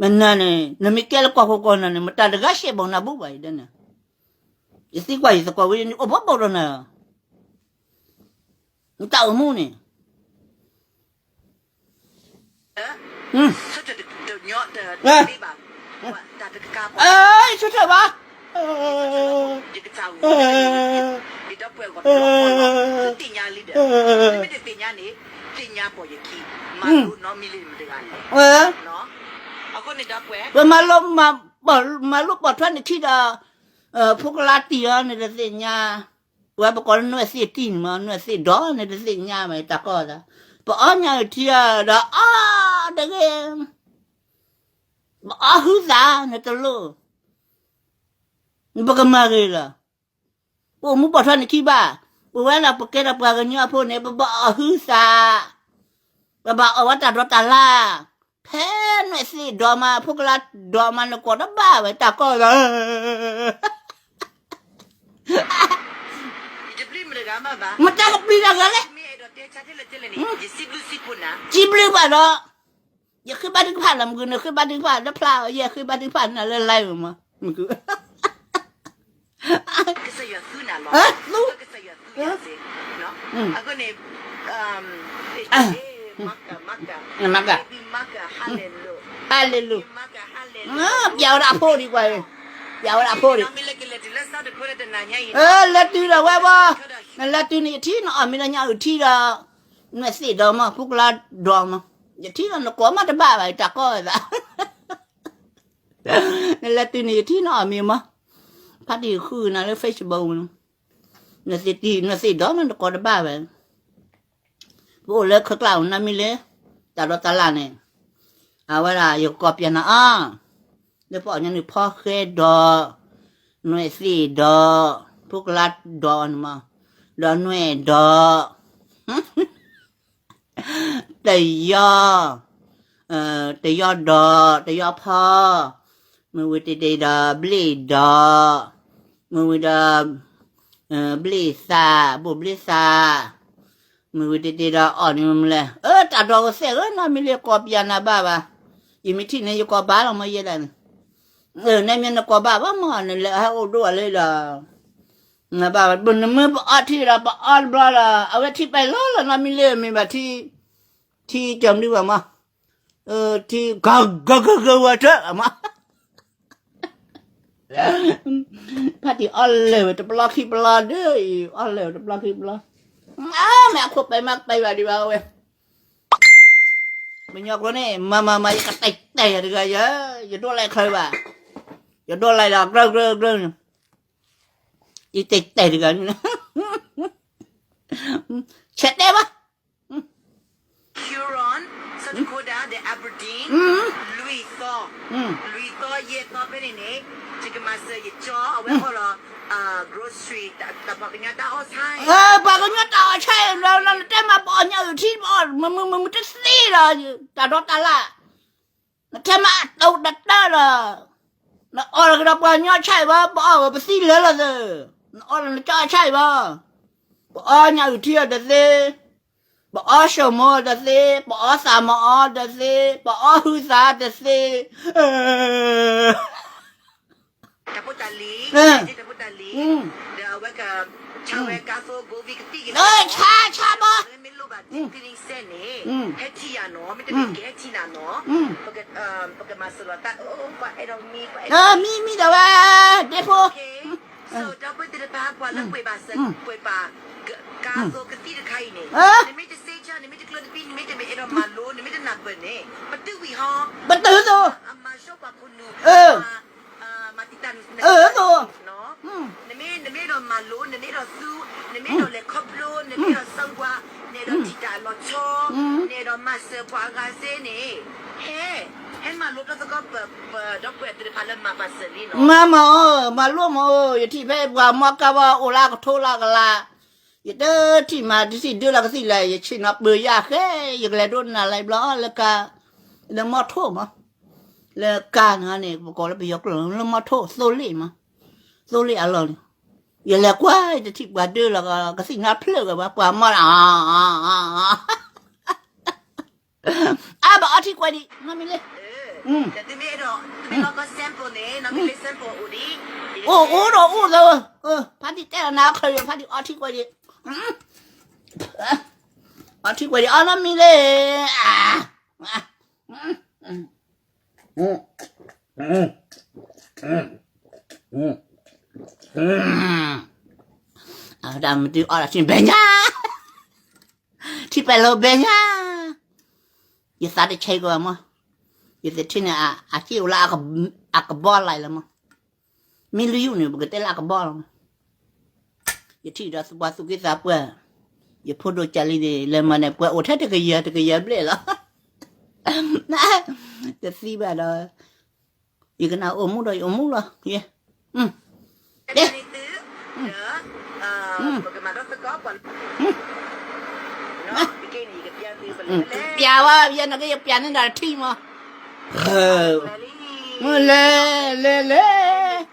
မ့ၢ်နၤန့ၣ် နမ့ၢ်ကဲလၢကီၢ်ခိၣ်ကီၢ်နၤန့ၣ် မတၤတဂၤရှဲဘူးနၤဘူၣ်ဘၣ်အံၤဒ်န့ၣ်, ယသံကွၢ်ယသကိးဝံၤ အိၣ်ဘိဘိဒီးနၤ နတၢ်အိၣ်မူန့ၣ်, ဆိထၢၣ်ဘၣ်, ပမၤလိ မၤလိပိာ်ထွဲနခံဒီး ဖိကလါတံၢ်အီၤန့ၣ်တသ့ၣ်ညါ, ပဝဲပကိးလၢနွဲၣ်သ့ၣ်တံၢ်န့ၣ်မး နွဲၣ်သ့ၣ်တံၢ်န့ၣ်မး နွဲၣ်သ့ၣ်ဒီးန့ၣ်တသ့ၣ်ညါဘၣ် တၢ်ကီသး, ပအီၣ်ညၣ်အုၣ်ထံအီၤဒီးအီၣ်တဂ့ၤ, ပအီၣ်ဟုသးန့ၣ်တလိၣ်, ပကမၤဂ့ၤလီၤ, ပအိၣ်မူပိာ်ထွဲနခံဘၣ်, ပဝဲလၢပကဲဒီးပှၤကညီအဖိန့ၣ် ပဘၣ်အီၣ်ဟုသး, ပဘၣ်အီၣ်ဝဲတၢ်ဒိးတၢ်လၢ်, ဖဲနွဲၣ်သ့ၣ်ဒီးမး ဖိကလါဒီးမး နကိးတဘၣ်ဝဲတၢ်ကီသး မတၤကပျံၤတၢ်ဂၤလဲၣ်, စံးဘျုးဘၣ်ဒီး, ယဃ့ဘါထုကဖၣ်လၢမုၢ်ဂုၢ်န့ၣ် ဃ့ဘါထုကဖၣ်လၢဖျါ, ယဃ့ဘါထုကဖၣ်နၤလၢ live မး, မုၢ်ဂုၢ် ကစၢ်ယွၤသူနၤလီၤ, သူ, ကစၢ်ယွၤသူယၤစ့, အဃိန့ၣ်, မၤကၤ, မၤကၤ, ဟါလ့လူ, ပျဲဝဲဒၣ်အဖိဒံးကွၢ်, ပျဲဝဲဒၣ်အဖိဒံး, လဲၤတုၤဒီးဝဲဘၣ်, နလဲၤတုၤန့ၣ် ယထံၣ်နအီၣ်မ့ၤဒီးညၣ်အုၣ်ထံဒီး, နွဲၣ်သ့ၣ်ဒီးမး ဖိကလါဒီးမး, ယထံၣ်ဒီးနကိးမးတဘၣ်ဘၣ် တၢ်ကီသး နလဲၤတုၤန့ၣ် ယထံၣ်နအီၣ်မ့ၤမး, ဖါတံၢ်ဃုနၤလၢ Facebook န့ၣ်, နသ့ၣ်တံၢ် နသ့ၣ်ဒီးမး နကိးတဘၣ်ဝဲ, ပအိၣ်လၢခဲကျါအိၣ်နီတမံၤလၢ တၢ်ဒိးတၢ်လၢ်န့ၣ်, အဝဲဒၣ် ယကကိးပျဲနၤအီၤ, လၢပအီၣ်ညါန့ၣ် ဖီဃဲဒီး, နွဲၣ်သ့ၣ်ဒီး, ဖိကလါဒီးန့ၣ်မး, ဒီးနွဲၣ်ဒီး တယီ, တယီဒီး, တယီဖီ, မ့ၢ်ဝံၤတ့ၢ်တ့ၢ်ဒီးဘျ့ၣ်ဒီး, မ့ၢ်ဝံၤဒီး ဘျ့ၣ်သၣ်, ဘိၣ်ဘျ့ၣ်သၣ်, မ့ၢ်ဝံၤတ့ၢ်တ့ၢ်ဒီးအီၣ်န့ၣ်မ့ၢ်လဲၣ်, အၢ တၢ်ဒိးကသဲၣ်ဧၢ နီတမံၤလၢကိးပျဲနၤဘၣ်ဘၣ်, ယမ့ၢ်ထံၣ်န့ၣ် ယကိးဘၣ်လီၤမ့ၢ်ယဲဒၣ်န့ၣ်, နမ့ၢ်နကိးဘၣ်ဘၣ်မ့ၢ် နလဲၤဟဲအိၣ်ဒိၣ်အီၤလၢဒီး နဘၣ် နမ့ၢ်ပအီထံဒီး ပအီတဘျီဒီး အဝဲထံပဲာ်လီၤလီၤ နီတမံၤလၢမ့ၢ်ဘၣ်ထံ, ထံကၢၤမနုၤဘၣ်မး, ထံ ကကကကဝဲတၢ်အမး, ဖါတံၢ်အီလဲၤဝဲတပျီခံပျီဒီးအံၤ အီလဲၤဝဲတပျီခံပျီ, မ့ၢ်အခိၣ်ပဲမးပဲဘၣ်ဒံးဘၣ်ဝဲ ပညီကျိာ်န့ၣ် မၤမၤမၤ ယကတဲာ်တဲာ်ယၤတဂၤယၤ, ယဒိးလဲၤချၢဘၣ်, ယဒိးလဲၤဒီးကြၢကြၢကြၢ, ယတဲာ်တဲာ်တဂၤန့ၣ်, ဆဲးတဲဘၣ်, Huron, South Dakota, the Aberdeen, လွံၢ်သီ, လွံၢ်သီ ယဲၢ်သီ ဖဲန့ၣ်န့ၣ်, ယကမၤစၢၤယကၠီ အဝဲအီၣ်လီၤ grocery, တၢ်ပှၤကညီတၢ်အီၣ်ဆၣ်, ပှၤကညီတၢ်အီၣ်ဆၣ်, နတဲမၤပအီၣ်ညၣ်အုၣ်ထံ ပအီၣ် မုာ်မုာ်မုာ်တသ့ဒီး တၢ်ဒီတၢ်လၣ်, နထဲမၤအတၢ်တၢ်လီၤ, နအီၣ်လီၤကဒီးပှၤကညီဆၣ်အံၤဘၣ်, ပအီၣ်ဝဲပသံလၢလီၤသၢ, နအီၣ်လီၤနကၠီအဆၣ်အံၤဘၣ်, ပအီၣ်ညၣ်အုၣ်ထံအီၤတသ့, ပအီၣ်ၡိၣ်မိၣ်အီၤတသ့, ပအီၣ်သးမၤအီၤတသ့, ပအီၣ်ဟုသးတသ့, တၢ်ဖိတၢ်လံၤ, တၢ်ဖိတၢ်လံၤ, ဒီးအဝဲက, ဆါဝဲကါသိ ကသံၣ်ကသီ, ဆါဆါဘၣ်, မ့ၢ်လိၣ်ဘၣ် cleaning set န့ၣ်, ဟဲထံၣ်ယၤနီၤ, မ့တမ့ၢ်ကဟဲထံၣ်နၤနီၤ, ပကမၤစၢၤလီၤတၢ်, ပအဲၣ်ဒိးမံ, မံမံဒီးဝဲ, ဒ့ဖိ ဒီပုၢ်ဝဲၢ်သ့ၣ်တဖၣ် ပှၤလၢပှ့ၤဘၣ်စၢၤ ပှ့ၤဘၣ်ကါသိ ကသံၣ်တခါအံၤန့ၣ်, နမ့ၢ်တစ့ဆါ, နမ့ၢ်တကျၢၤတဘံၣ်, နမ့ၢ်တမ့ၢ်အဲၣ်ဒိးမၤလိ, နမ့ၢ်တနၢ်ပၢၢ်န့ၣ်, ပတုာ်ဝံၤဟီ, ပတုာ်သိ, အမၤဆှီပှၤခိၣ်နူာ်, မၤတံာ်တာ်န, နမ့ၢ်, နမ့ၢ်အဲၣ်ဒိးမၤလိ, နမ့ၢ်အဲၣ်ဒိးသူ, နမ့ၢ်အဲၣ်ဒိးလဲၤခီဖျိ, နမ့ၢ်အဲၣ်ဒိးဆၢဝါ, နအဲၣ်ဒိးထံၣ်တၢ်လီၤဆီ, နအဲၣ်ဒိးမၤစၢၤပှၤအဂၤစ့န့ၣ်, ဟဲ, ဟဲမၤလိတၢ်သကိး ပဒီပုၢ်ဝဲၢ်သ့ၣ်တဖၣ်လၢမၤပာ်စၢၤလံနီၤ, မၤမၤအီၤ, မၤလိမၤအီၤ, ယထံၣ်ဖဲပှၤမီၢ်ကါဘၣ်အိၣ်လၢအကထိလၢအကလး, ယတထံၣ်မၤတထံၣ်ဒၢလီၤကသံၣ်လဲၣ်, ယဆ့ၣ်နီၤပၢၤယၢ်ဃဲ, ယကလဲၤဒိးနၤလၢဘျီလၢကါ, လၢမီထိၣ်မး, လၢကါန့ၣ်န့ၣ် ပကိးလၢပယီၤကျိာ်လၢမီထိၣ်သိလ့ၣ်မး, သိလ့ၣ်အလီၢ်န့ၣ်, ယလဲၤကွၢ်တထံၣ်ပှၤဒၢလီၤကသံၣ်နီၤဖျၢၣ်ဝဲဘၣ်, ပှၤမီၢ်, အါဘၣ်အီထံကွဲးဒံး, နီၢ်မံၤလ့, အိၣ်အိၣ်ဒီးအိၣ်သၢ, ဖါတံၢ်တဲလီၤနၤခၢၣ်ယိာ်, ဖါတံၢ်အီထံကွဲးဒံး, အီထံကွဲးဒံး အီနီၢ်မံၤလ့, အတၢ်မတုၤအီၣ်တၢ်ထံၣ်ဘဲညါ, ထံၣ်ပဲာ်လီၤဘဲညါ, ယသးတဆဲးကီးမး, ယသထ့န့ၣ် အစ့ၣ်အိၣ်လၢအကဘီလၢ်လၢမး, မ့ၢ်လၢယုၢ်န့ၣ် ပကတဲလၢအကဘီလီၤမး, ယထံၣ်ဒီးပှၤသူၣ်က့သးပှၢ်, ယဖိဒိၣ်ကၢ်လံန့ၣ် လဲၤမၤန့ၣ် ပှၤအိၣ်ထဲတကယၤတကယၤဘျဲၣ်လီၤ, တသံဘၣ်ဒီး ယကနၣ်အိၣ်မူဒီးယအိၣ်မူလီၤ, ယ, ပျးဝဲ, ယနကယပျးန့ၢ်ဒီးထံမး, လဲၤ, လဲၤ, လဲၤ,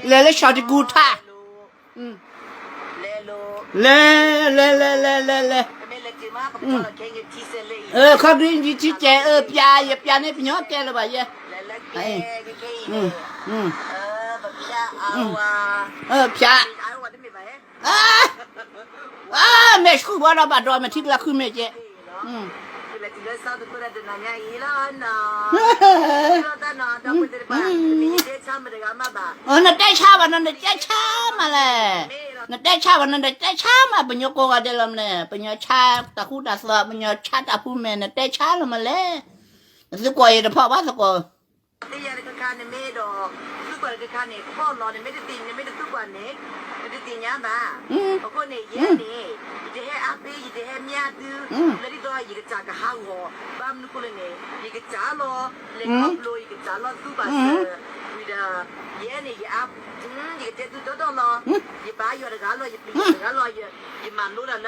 လဲၤလၢ ရှော့တကူထါ, လဲၤ, လဲၤ, လဲၤ, လဲၤ, လဲၤ, လဲၤ, လဲၤ, ခီဒုးယထံကဲး, ပျး, ယပျးန့ၢ်ပညီကဲလၢၤဘၣ်ယဲ, ပျး, မဲာ်ဆူၣ်ဘီဒီးဘၣ်ဒိးမဲာ်ထံကလၤဃုမဲာ်ကဲ, နတဲဆါဘၣ်နီၤ နတဲဆါမးလဲၣ်, နတဲဆါဘၣ်နီၤ နတဲဆါမး ပညီကိးဂၤဒဲးလီၤမးလဲၣ်, ပညီဆါတၢ်ဃူတၢ်သွး ပညီဆါတၢ်ဖူမဲာ် နတဲဆါလီၤမးလဲၣ်, နသုကွၢ်ယတဖီၣ်ဘၣ်သကိး သ့ၣ်ညါတခါခါ နမ့ၢ်ဒီး သုကွၢ်တခါခါန့ၣ် ကဘီလီၤ နမ့ၢ်တသ့ၣ် နမ့ၢ်တသုကွၢ်န့ၣ် နတသ့ၣ်ညါဘၣ်. အဃိန့ၣ် ယဲန့ၣ် ယတဟဲအါဖဲ ယတဟဲမံအါသု လၢဒ်သိးယကစၢ်ကဟးဂီၤ ဘၣ်မနုၤဃိလဲၣ်န့ၣ် ယကစၢ်လီၤ လဲၤခီဖျိ ယကစၢ်လီၤသူဘၣ်စၢၤ ဝံၤဒီး ယဲန့ၣ် ယအါ ယကတဲသုတီတီလီၤ. ယဘါယွၤတဂၤလီၤ ယပျံၤယွၤတဂၤလီၤ ယမၤလိတၢ်လၢ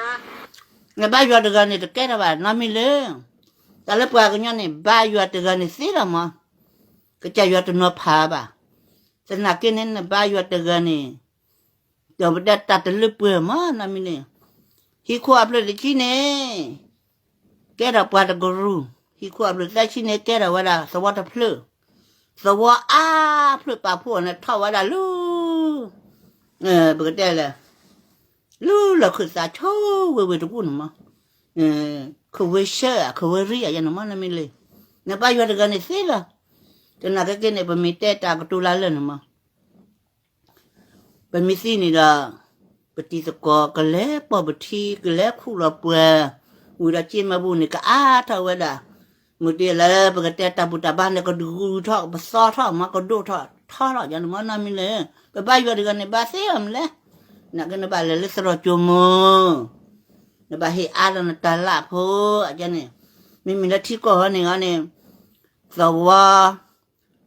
နဘါယွၤတဂၤန့ၣ် တကဲထီၣ်ဘၣ် နီၢ်မံၤလၢ တၢ်လၢပှၤကညီန့ၣ် ဘါယွၤတဂၤန့ၣ်သ့လီၤမး, ကစၢ်ယွၤတနီၤဖးဘၣ်. သနာ်က့န့ၣ် နဘါယွၤတဂၤန့ၣ် ဒီးပတဲတၢ်တလၢပှဲၤမး နီၢ်မံၤန့ၣ်, ဟံၣ်ခိၣ်အဖျၢၣ်တဆံန့ၣ် ကဲထီၣ်ပှၤတကရူၢ်, ဟံၣ်ခိၣ်အဖျၢၣ်သၢဆံန့ၣ် ကဲထီၣ်ဝဲဒၣ်သဝီတဖျၢၣ်, သဝီအါဖျၢၣ်ပာ်ဖှိၣ်န့ၣ် ထီၣ်ဝဲဒၣ်လၢ ပကတဲလဲၣ် လၢလီၢ်ခၢၣ်သးဆိဝ့ၢ်ဝ့ၢ်တကူၣ်န့ၣ်မး, ခဝ့ၡၢဧါ ခဝ့ရံဧါ ယဲန့ၣ်မး နီၢ်မံၤလၢ နဘါယွၤတဂၤန့ၣ်သ့လီၤ. သနာ်က့န့ၣ် ပမ့ၢ်တဲတၢ်ကတိၤလၢလၢာ်န့ၣ်မး, ပမ့ၢ်သံန့ၣ်ဒီး ပတံၤသကိး ကလဲၤပိာ်ပထံ ကလဲၤခူၣ်လီၤပှၤ, ဝံၤဒီးက့မၤဘူၣ်န့ၣ် ကအါထီၣ်ဝဲဒၣ်, မုၢ်တ့ၢ်လၢပကတဲတၢ်ဘူၣ်တၢ်ဘါန့ၣ် ကဒုးဂုာ်ထီၣ် ပသီထီၣ်မး ကဒိၣ်ထီၣ်ထီထီၣ်ယၤန့ၣ်မး နီၢ်မံလၢ ပဘါယွၤတဂၤန့ၣ် ဘါသ့အီၤမနုၤလဲၣ်. နာ်က့နဘၣ်လဲၤလၢသရိာ်ကၠိမိၢ် နဘၣ်ဟ့ၣ်အါဒီးနတၢ်လၢ်ဖိ အကန့ၣ် မ့မ့ၢ်လၢထံကီၢ်ဟီန့ၣ်အီၤန့ၣ် သဝီ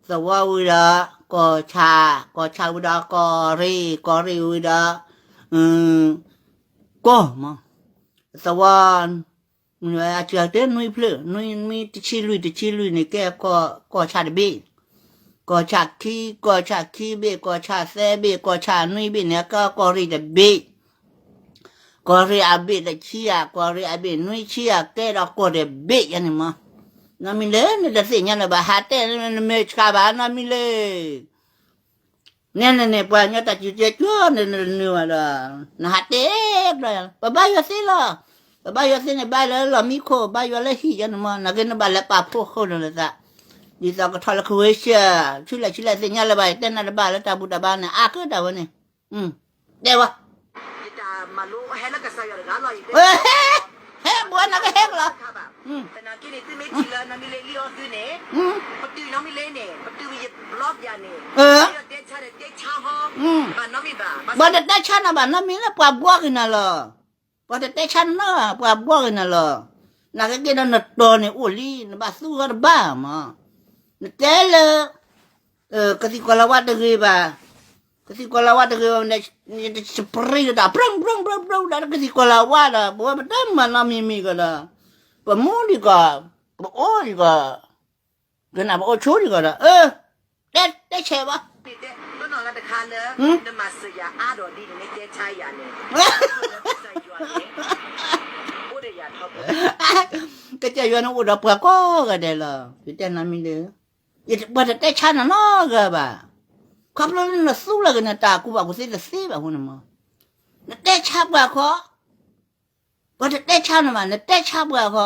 သဝီဝံၤဒီး ကီၢ်ဆၣ်, ကီၢ်ဆၣ်ဝံၤဒီး ကီၢ်ရ့ၣ်, ကီၢ်ရ့ၣ်ဝံၤဒီး ကီၢ်မး သဝီ အစှၤတဲနွံဖျၢၣ်, နွံတဆံလွံၢ် တဆံလွံၢ်န့ၣ် ကဲကီၢ်ဆၣ်တဘ့ၣ်, ကီၢ်ဆၣ်ခံ, ကီၢ်ဆၣ်ခံဘ့ၣ်, ကီၢ်ဆၣ်သၢဘ့ၣ်, ကီၢ်ဆၣ်နွံဘ့ၣ်န့ၣ် ကဲကီၢ်ရ့ၣ်တဘ့ၣ်, ကီၢ်ရ့ၣ်အဘ့ၣ်တဆံဧါ, ကီၢ်ရ့ၣ်အဘ့ၣ်နွံဆံဧါ, ကဲဒီးကီၢ်တဘ့ၣ်ယၤန့ၣ်မး, နီၢ်မံလၢ နတသ့ၣ်ညါလၢၤဘၣ် ဟးတဲနမဲာ်ဆှးဘၣ် နီၢ်မံလၢ နဲန့ၣ်န့ၣ် ပှၤကညီတၢ်စူၤကဲကၠီန့ၣ် နနုာ်ဘၣ်ဒီး နဟးတဲဘျီ ပဘါယွၤသ့လီၤ. ပဘါယွၤသ့န့ၣ် ဘါလၢလီၢ်မံခိၣ် ဘါယွၤလၢဟံၣ်ယၤန့ၣ်မး နာ်က့နဘၣ်လဲၤပာ်ဖှိၣ်ဃုာ်ဒီးနသး ဒ်သိးကထီၣ်လၢကဝ့ၤရှၢၣ် ဆူလဲၣ်ဆူလဲၣ်သ့ၣ်ညါလၢၤဘၣ် တဲနၤတဘၣ်လၢတၢ်ဘူၣ်တၢ်ဘါန့ၣ် အါကတၢၢ်ဝဲန့ၣ် တဲဝဲ ဟဲ ဟဲဘှီနၤကဟဲကလီၤ ပှၤတတဲဆါနၤဘၣ်နီတမံၤလၢ ပှၤဘှီက့ၤနၤလီၤ. နာ်က့က့ၤဒီးနတီၤန့ၣ်အိၣ်လံ နဘၣ်သူအီၤတဘၣ်မး. နတဲလၢ ကသံၣ်ကီၤလၤဝါတဂ့ၤဘၣ်, ကသံၣ်ကီၤလၤဝါတဂ့ၤဘၣ် နစပရ့ၤဒီးတၢ်ပြၢၢ်ပြၢၢ်ပြၢၢ်ဒီး ကသံၣ်ကီၤလၤဝါဒီး ပဝဲပတမၤနီတမံၤမံၤကဒီး ပမူဒံးကီး ပအိၣ်ဒံးကီး ကနၣ်ပအိၣ်ဆိဒံးကီးဒီး အၢ တဲဆဲးဘၣ် တခါလၢ နမၤစၢၤယၤအါဒီးဒ်နမ့ၢ်တဲဆါယၤန့ၣ် ကစၢ်ယွၤန့ၣ် အိၣ်ဒီးပှၤကိးဂၤဒဲးလီၤ. ယတဲနၤမံၤလၢ ပှၤတတဲဆါနၤနီတဂၤဘၣ်. ခီဖျိလၢနသူလီၤက့ၤနတၢ်ကူၣ်ဘၣ်ကူၣ်သ့တသ့ဘၣ်အဃိန့ၣ်မး နတဲဆါပှၤခီ ပှၤတတဲဆါနၤဘၣ် နတဲဆါပှၤခီ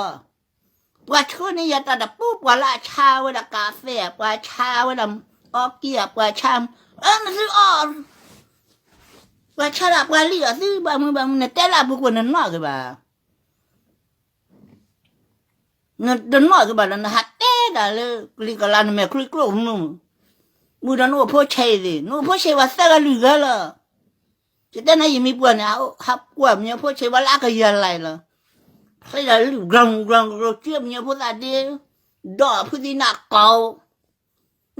ပှၤဆှၢန့ၢ်ယၤတၢ်တပူၤ ပှၤလၢအဆါဝဲဒၣ်ကးဖဲဧါ ပှၤဆါဝဲဒၣ်အီကံဧါ ပှၤဆါ အၢ နသုအီၣ် ပှၤဆါဒၣ်ပှၤလံၣ်အီၤသုဘၣ်မုာ်ဘၣ်မုာ် နတဲလၢအပူၤကွံာ်နနီၣ်က့ၤဘၣ် နတနီၣ်က့ၤဘၣ်ဒီး နဟးတဲဒၣ်လၢကလံၤကလါ နမဲာ်ချံကျိၣ်မုၢ် မုၢ်ဒီးနအိၣ်ဖိဆဲးအံၤသ့ၣ် နအိၣ်ဖိဆဲးပှၤသၢဂၤလွံၢ်ဂၤလီၤ. ယတဲနၤယမံၤပှၢ်န့ၣ် ဟးကွၢ်မံၤဖိဆဲးပှၤလၢအကယၤလဲၣ်လီၤ. ဖဲဒၣ်လုၢ် ground ground ground ကၢမံၤဖိသၣ်ဒ့ ဒီးဖုသံနၢ်ကီၢ်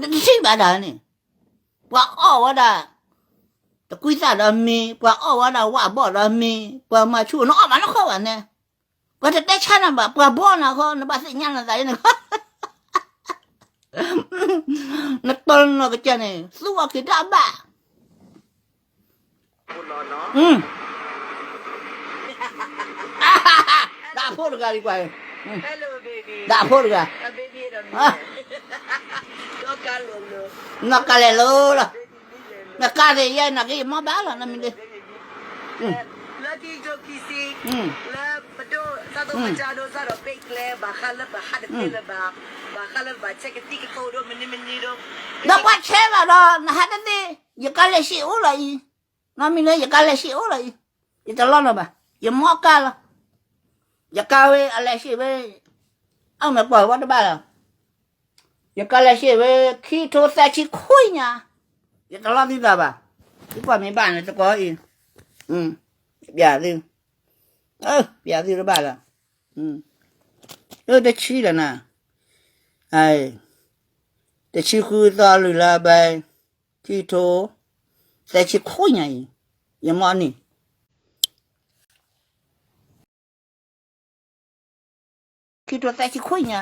နတထံၣ်ဘၣ်ဒၣ်န့ၣ် ပှၤအီၣ်ဝဲဒၣ် တကွံသၣ်ဒီးမ့ၤ ပှၤအီၣ်ဝဲဒၣ်ဝၣ်ဘီၣ်ဒီးမ့ၤ ပှၤမၤဆူၣ် နအီၣ်မးနဃီဘၣ်န့ၣ် ပှၤတတဲဆါနၤဘၣ် ပှၤဘှီနၤဃီ နဘၣ်သ့ၣ်ညါနသးန့ၣ် နတီၤနီၢ်ကစၢ်န့ၣ် သူအီၣ်က့ၤတၢ်ဘၣ် ဒၣ်ဖိတဂၤလံကွၢ် ဒၣ်ဖိတဂၤ နီၢ်ကါလဲၣ်လိၤလီၤ နကါသ့ၣ်ယဲနာ်က့ယမီၢ်ဘၣ်လီၤ နမံၤလၢ လၢခံကၠိခံဆံ လၢပဒိၣ်စၢ်ဒိၣ်မၤစၢ်ဒိၣ်စၢ်ဒီးဘ့ၣ်ကျဲ ဘၣ်ဃးလၢပဟးတသ့လၢၤဘၣ်, ဘၣ်ဃးလၢပဘၣ်ဆဲးကသံၣ်ကသိးဒိၣ်မနုၤမနုၤဒိၣ်, ဒီးပှၤဆဲးလီၤဒီး နဟးတသ့, ယကါလဲၤဆံးအိၣ်လီၤအံၤ, နီၢ်မံၤလၢယကါလဲၤဆံးအိၣ်လီၤအံၤ, ယတလီၤနီၤဘၣ်, ယမီၢ်ကါလီၤ, ယကါဝဲအလဲၤဆံးဝဲ, အမဲာ်ကွၢ်ဝဲတဘၣ်လီၤ ယကါလဲၤဆံးဝဲ ခံထိသၢဆံခွံညါ, ယတလီၤသုသးဘၣ်, သုကွၢ်မ့ၢ်ဘၣ်န့ၣ်သကိးအံၤ, ပျးသု, ပျးသုတဘၣ်လီၤ, တဆံလီၤနၤ, တဆံဃုသီလွံၢ်လါဘဲ, ခံထိ, သၢဆံခွံညါအံၤ, ယမီၢ်န့ၣ် ခံထိသၢဆံခွံညါ,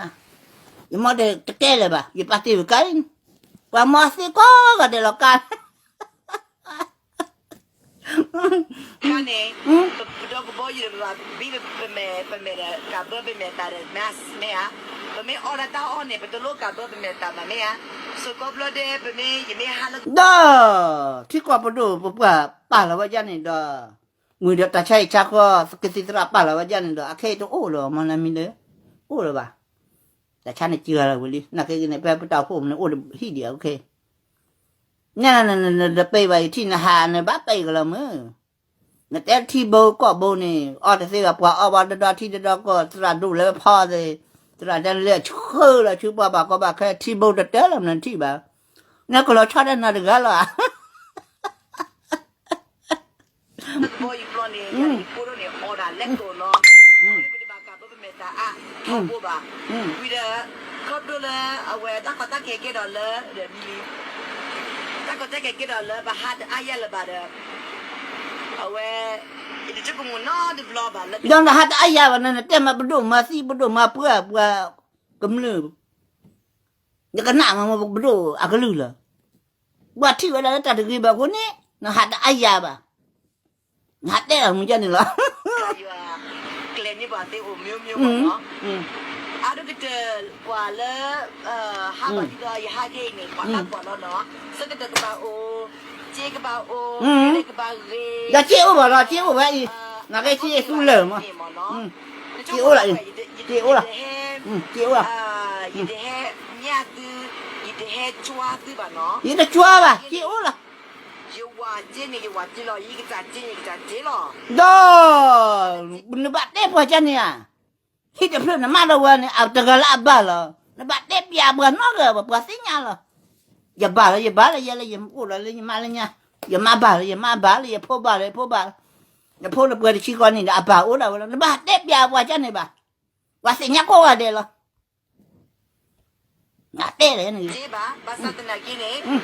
ယမီၢ်တကဲလၢၤဘၣ်, ယပာ်တ့ၢ်ဝဲကါအံၤ, ပှၤမီၢ်သ့ကိးဂၤဒဲးလီၤကါ, န့ၣ်, ပဒီကဘီယူၤဒီး ပဘၣ်ဘံပမဲာ်, ပမဲာ်ဒီး ကးဘၢပမဲာ်သးဒီး mask မ့ၢ်ဧါ, ပမ့ၢ်အီၣ်လၢတၢ်အီၣ်န့ၣ် ပတလိၣ်ကးဘၢပမဲာ်သးဘၣ်မ့ၢ်ဧါ, စိၤကီဖျိဒဲး ပမ့ၢ်ယမ့ၢ်ဟးလၢ ဒီး ထံကီၢ်ပဒိၣ်ပပှၢ်ပာ်လီၤဝဲဒ်န့ၣ်ဒီး, မုၢ်ဒီးတၢ်ဆါဟံၣ်ဆါဃီ ကသံၣ်သရၣ်ပာ်လီၤဝဲဒ်န့ၣ်ဒီး အခဲအံၤတအိၣ်လၢၤ မီၢ်နီၢ်မံၤလၢ, အိၣ်လၢၤဘၣ်, တၢ်ဆါန့ၣ်စှၤလီၤဝံၤလံ နာ်က့န့ၣ် ဖဲပတၢ်အိၣ်ဖှိၣ်မနုၤအိၣ်ဟံၣ်ဒံးအခဲ, နနနနတပ့ၤဘၣ်အံၤထံၣ်နဟးနဘၣ်ပ့ၤကလီၤမုၢ်, နတဲထံဘိကီၢ်ဘိန့ၣ် အီၣ်တသ့ဘၣ် ပှၤအီၣ်ဘၣ်တဒီထံတဒီကီၢ် သရၣ်ဒိၣ်လဲၤဖီသ့ၣ်, သရၣ်တဲလၢဆှၢလီၤဆူပှၤဘၣ်ကီဘၣ်ခဲ ထံဘိတတၢ်လီၤမနုၤထံၣ်ဘၣ်, နကလီၤဆီတၢ်နၤတဂၤလီၤဧါ. ဝံၤဒီး ခီဖျိလၢ အဝဲတၢ်ကီတၢ်ခဲကဲဒီးလၢ တၢ်ကီတၢ်ခဲကဲဒီးလၢ အဝဲ ယတဆိကမိၣ်နီတဘျီဘၣ်လၢ ဒီးနဟးတအါယၤဘၣ် နတဲမၤပဒိၣ်မၤသံ ပဒိၣ်မၤပှၢ် ပှၤကမျၢၢ်, နကနၣ်မၤပဒိၣ်အကလုၢ်လီၤ. ပှၤထံၣ်ဝဲဒၣ်လၢတၢ်တဂ့ၤဘၣ်အဃိန့ၣ် နဟးတအါယၤဘၣ်. နဟးတဲလီၤမုၢ်ကန့ၣ်လီၤ. ကျဲန့ၣ်ပှၤသ့အိၣ်မ့ၢ်မ့ၢ်မ့ၢ်နီၤ, အါဒိၣ်ကတၢၢ်ပှၤလၢ ဟးဘၣ်ဒ်သိးယဟးခဲအံၤန့ၣ် ပှၤဟးကွၢ်လီၤနီၤ, ဆၢကတၢၢ်ကဘၣ်အိၣ်, စ့ကဘၣ်အိၣ်, ကဘၣ်ဂ့ၤ, ဒီးစ့အိၣ်ဘၣ်လီၤ စ့အိၣ်ဝဲအံၤ, နာ်က့စ့သူလၢာ်မး, စ့အိၣ်လီၤ, စ့အိၣ်လီၤ, စ့အိၣ်လီၤ, ယတဟဲမၠၣ်သု, ယတဟဲကွၢ်သုဘၣ်နီၤ, ယတကွၢ်ဘၣ် စ့အိၣ်လီၤ. ယဝၤစ့န့ၣ် ယဝၤစ့လီၤ, ယကစၢ်စ့န့ၣ်ယကစၢ်စ့လီၤ. ဒီး နဘၣ်တဲပှၤကန့ၣ်ဧါ, ဟံၣ်တဖျၢၣ်နမၢလီၤဝဲန့ၣ် အတဂၤလၢအဘၣ်လီၤ. နဘၣ်တဲပျးပှၤနီတဂၤဘၣ် ပှၤသ့ၣ်ညါလီၤ. ယဘၣ်လီၤ ယဘၣ်လီၤ ယဲလၢယမ့ၢ်အိၣ်ဒီးလၢယမါလၢညါ, ယမါဘၣ်လီၤ ယမါဘၣ်လီၤ ယဖိဘၣ်လီၤ ယဖိဘၣ်လီၤ, ယဖိလၢပှဲၤတဆံဃီန့ၣ်ဒီး အဘၣ်အိၣ်ဒၣ်ဝဲလီၤ. နဘၣ်တဲပျးပှၤကန့ၣ်ဘၣ်, ပှၤသ့ၣ်ညါကိးဂၤဒဲးလီၤ. နတဲလၢန့ၣ်, ဘၣ်ဆၣ်သနာ်က့န့ၣ်, ခီ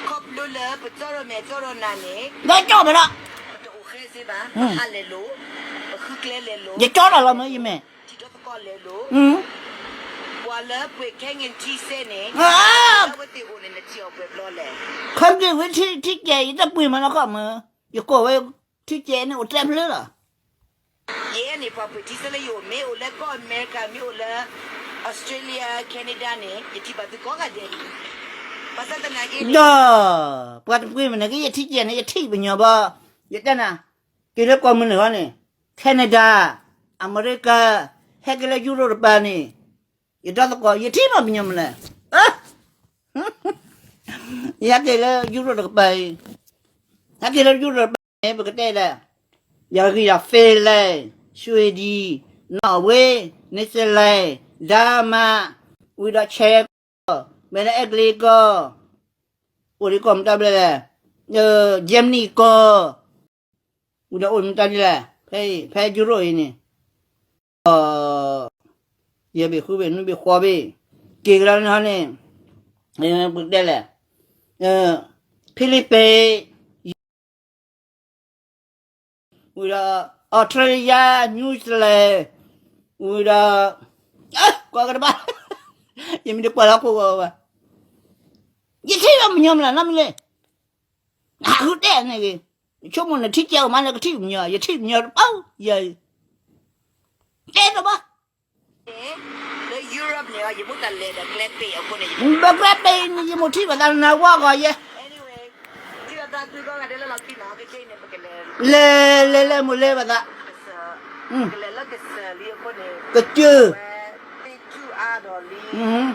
ဖျိလၢပကၠီဒီးမဲာ်ကၠီဒီးနၤန့ၣ်, ဒီးကၠီဖဲလီၤ, ပတအိၣ်ဃဲစ့ဘၣ်, ပဟးလဲၤလိာ်, ပဃုကျဲလဲၤလိာ်, ယကၠီလီၤလီၤမ့ၢ်ယမဲာ်, ထံဒီသကိးလဲၤလိာ်, ပှၤလၢပှ့ၤခဲကနံၣ်ထံစဲန့ၣ်, အဝဲသ့ၣ်အိၣ်န့ၣ်နထံၣ်အီၤပှဲၤဘျီလဲၣ်. ခီဖျိဝဲထံကဲ ယတပှ့ၤမးနီၢ်ခီမ့ၢ်, ယကိးဝဲထံကဲန့ၣ်အိၣ်တဖျၢၣ်လီၤ. ယဲန့ၣ်ပှၤပှ့ၤထံစဲလၢယအိၣ် မ့ၢ်အိၣ်လၢကီၢ်အမဲရကၤ မ့ၢ်အိၣ်လၢ Australia Canada န့ၣ် ယထံၣ်ဘၣ်သုကိးဂၤဒဲးလံ. ဘၣ်ဆၣ်သနာ်က့န့ၣ်, ဒီး ပှၤတပှ့ၤမနုၤက့ ယထံၣ်ကဲန့ၣ် ယထံၣ်ပညီဘၣ်, ယတဲနၤ, က့ၤလၢကီၢ်မုၢ်နုာ်ဟီန့ၣ်, Canada, အမဲရကၤ, ဟဲက့ၤလၢယူရိၣ်တပၤန့ၣ်, ယဒီသကိး ယထံၣ်ဘၣ်ပညီမနုၤလဲၣ်. ယဟဲက့ၤလၢယူရိၣ်တကပၤအံၤ, ဟဲက့ၤလၢယူရိၣ်တကပၤန့ၣ် ပကတဲဒၣ်, ယဂံၢ်ဒီး Finland, Sweden, Norway, Netherlands, Denmark, ဝံၤဒီး Czech ကီၢ်, မ့ၢ်လၢ Italy ကီၢ်, အိၣ်ဒံးကီၢ်မတၤဘျဲၣ်လဲၣ်, Germany ကီၢ်, ဝံၤဒီးအိၣ်မတၤဒ်လဲၣ်, ဖဲယူရိၣ်အံၤန့ၣ်, ယဘ့ၣ်ဃုဘ့ၣ်နွံဘ့ၣ်ဃိးဘ့ၣ်, က့ၤကဒါန့ၣ်ဟီန့ၣ်, ပကတဲလဲၣ်, Philippines, ဝံၤဒီး Australia, New Zealand, ဝံၤဒီး ကွၢ်ကတဘၣ်, ယမ့ၢ်တကွၢ်လၢခိၣ်ဂီၤဘၣ်, ယထံၣ်ဘၣ်ပညီမနုၤလဲၣ် နီၢ်မံၤလ့ၣ်, နဟးဃုတဲန့ၣ်ဂ့ၤ, ဆိကမိၣ်နထံၣ်ကဲအိၣ်မး နကထံၣ်ပညီ, ယထံၣ်ပညီတပီ, ယ တဲတဘၣ်, လၢ Europe န့ၣ် ယမိၢ်တၢ်လဲၤဒီးကျဲပ့ၤအဃိန့ၣ်, ဘၣ်ကျဲပ့ၤန့ၣ် ယမိၢ်ထံၣ်ဘၣ်သး နဝါဂီၤယဲ, လဲၤလဲၤလဲၤမိၢ်လဲၤဘၣ်သး, ကစၢၢ်, ကစၢၢ်လံအဃိန့ၣ်,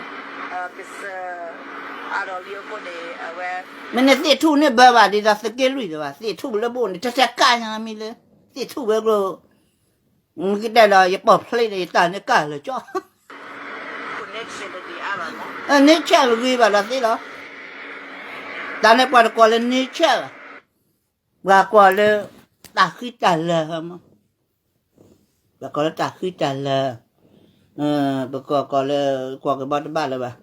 မ့ၢ်န့ၣ်သ့ၣ်ထူၣ်န့ၣ်ဘၣ်ဘၣ် ဒ်သိးသုးက့လွံၢ်တဘၣ်, သ့ၣ်ထူၣ်လၢပအိၣ်န့ၣ် ထဲထဲကၢ်ညါမံၤလၢ, သ့ၣ်ထူၣ်ဝဲကျိၤ မ့ၢ်ကတဲဒီး ယပိာ်ဖျ့ဒီး ယတၢ်န့ၣ်ကၢ်လၢာ်ကၠီ, န့ဆၢၣ်ဂ့ၤဘၣ်ဒီးသ့လီၤ, တၢ်န့ၣ်ပှၤတကိးလၢန့ဆၢၣ်ဘၣ်, ပှၤကိးလၢ တၢ်ဃံတၢ်လၤမး, ပှၤကိးလၢတၢ်ဃံတၢ်လၤ, ပကိးကိးလၢ ကွၢ်ကဘီတဘၣ်လၢၤဘၣ်,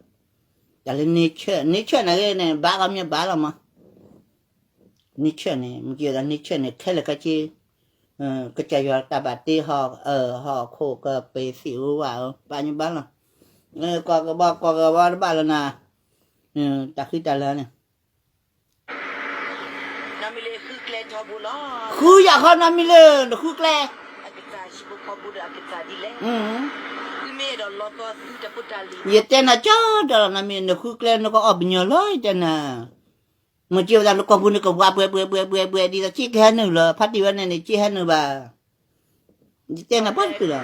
တၢ်လၢန့ဆၢၣ်, န့ဆၢၣ်န့ၣ်ဂ့ၤန့ၣ် ဘၣ်ကီမ့ၢ်ဘၣ်လီၤမး, န့ဆၢၣ်န့ၣ် မ့ၢ်က့ၤဒီးန့ဆၢၣ်န့ၣ် ခဲလၢာ်ခဲဆ့, ကစၢ်ယွၤတၢ်ဘၣ်တ့ဟီၣ်, ဟီၣ်ခိၣ်ကပ့ၤသ့ၣ်ဧိၤဝဲဧိၤ ဘၣ်ညီဘၣ်လီၤ, ကွၢ်ကဘီ ကွၢ်ကဘီတဘၣ်လၢၤနၤ, တၢ်ဃံတၢ်လၤန့ၣ်, ဃုယၤခီနီတမံၤလၢ နဃုကျဲ, ယတဲနၤကၠီဒီးနီတမံၤ နဃုကျဲ နကအီၣ်ပညီလီၤ ယတဲနၤ, မ့ၢ်က့ၤဝဲဒၣ်နကိာ်ပူၤန့ၣ် ကဝါဘှဲးဘှဲးဘှဲးဘှဲးဘှဲး ဒ်သိးစ့ကဟဲနုာ်လီၤ ဖါတံၢ်ဝဲန့ၣ်န့ၣ် စ့ကဟဲနုာ်ဘၣ်, ယတဲနၤပှၤတဖုလီၤ,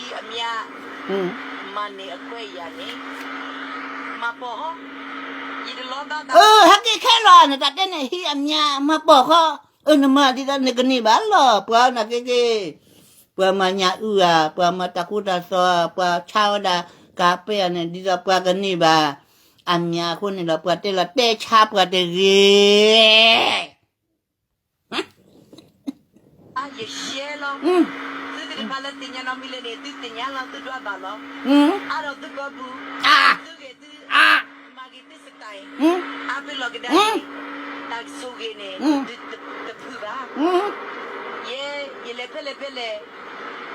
အဟဲက့ၤခဲလီၤ နတၢ်တဲန့ၣ် ဟံးအမါမၤပိာ်ဃီ, အၢ နမၤဒ်သိးနကန့ၢ်ဘၣ်လီၤ ပှၤနာ်က့က့ၤ, ပှၤမၤညၣ်အုၣ်ဧါ, ပှၤမၤတၢ်ကူတၢ်သိးဧါ, ပှၤဆါဝဲဒၣ်ကးပဲၣ်ဧါန့ၣ် ဒ်သိးပှၤကန့ၢ်ဘၣ်အမံၤအဃိန့ၣ်ဒီး ပှၤတဲလီၤတဲဆါပှၤတဂ့ၤ. ယရှဲလီၤ, သုသ့ၣ်တဖၣ်လၢသ့ၣ်ညါနီတမံၤလဲၣ်န့ၣ် သုသ့ၣ်ညါလီၤ သုဒွးဘၣ်လီၤ. အါဒီးသုကီၢ်ပူၤ, သုဂ့ၤသု, မၤဂ့ၤသုစတး, အါဖဲလီၤကဒါန့ၣ်, တၢ်ဆိၣ်ဂ့ၤန့ၣ် တဖုၣ်ဘၣ်. ယဲ, ယလဲၤဖဲလဲၣ်ဖဲလဲၣ်,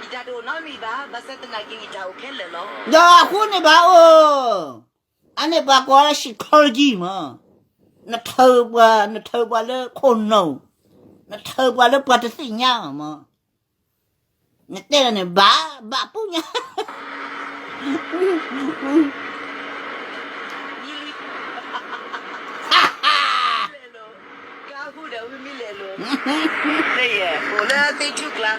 ယတၢ်တအိၣ်နီတမံၤဘၣ်, ဘၣ်ဆၣ်သနာ်က့ယတၢ်အိၣ်ခဲလၢာ်လီၤ. ဒီးအဃိန့ၣ်ဘၣ်အိၣ်, အန့ၣ်ပှၤကိးလၢ psychology မး, နထုးပှၤ, နထုးပှၤလၢခိၣ်နူာ်, နထုးပှၤလၢပှၤတသ့ၣ်ညါမး, နတဲလၢန့ၣ် ဘၣ်, ဘၣ်ပူၤညါ ကါဟူဒီးဝံၤမံလဲၣ်လိၤ, လၢယဲ, အိၣ်လၢသ့ၣ်ထူကျါ,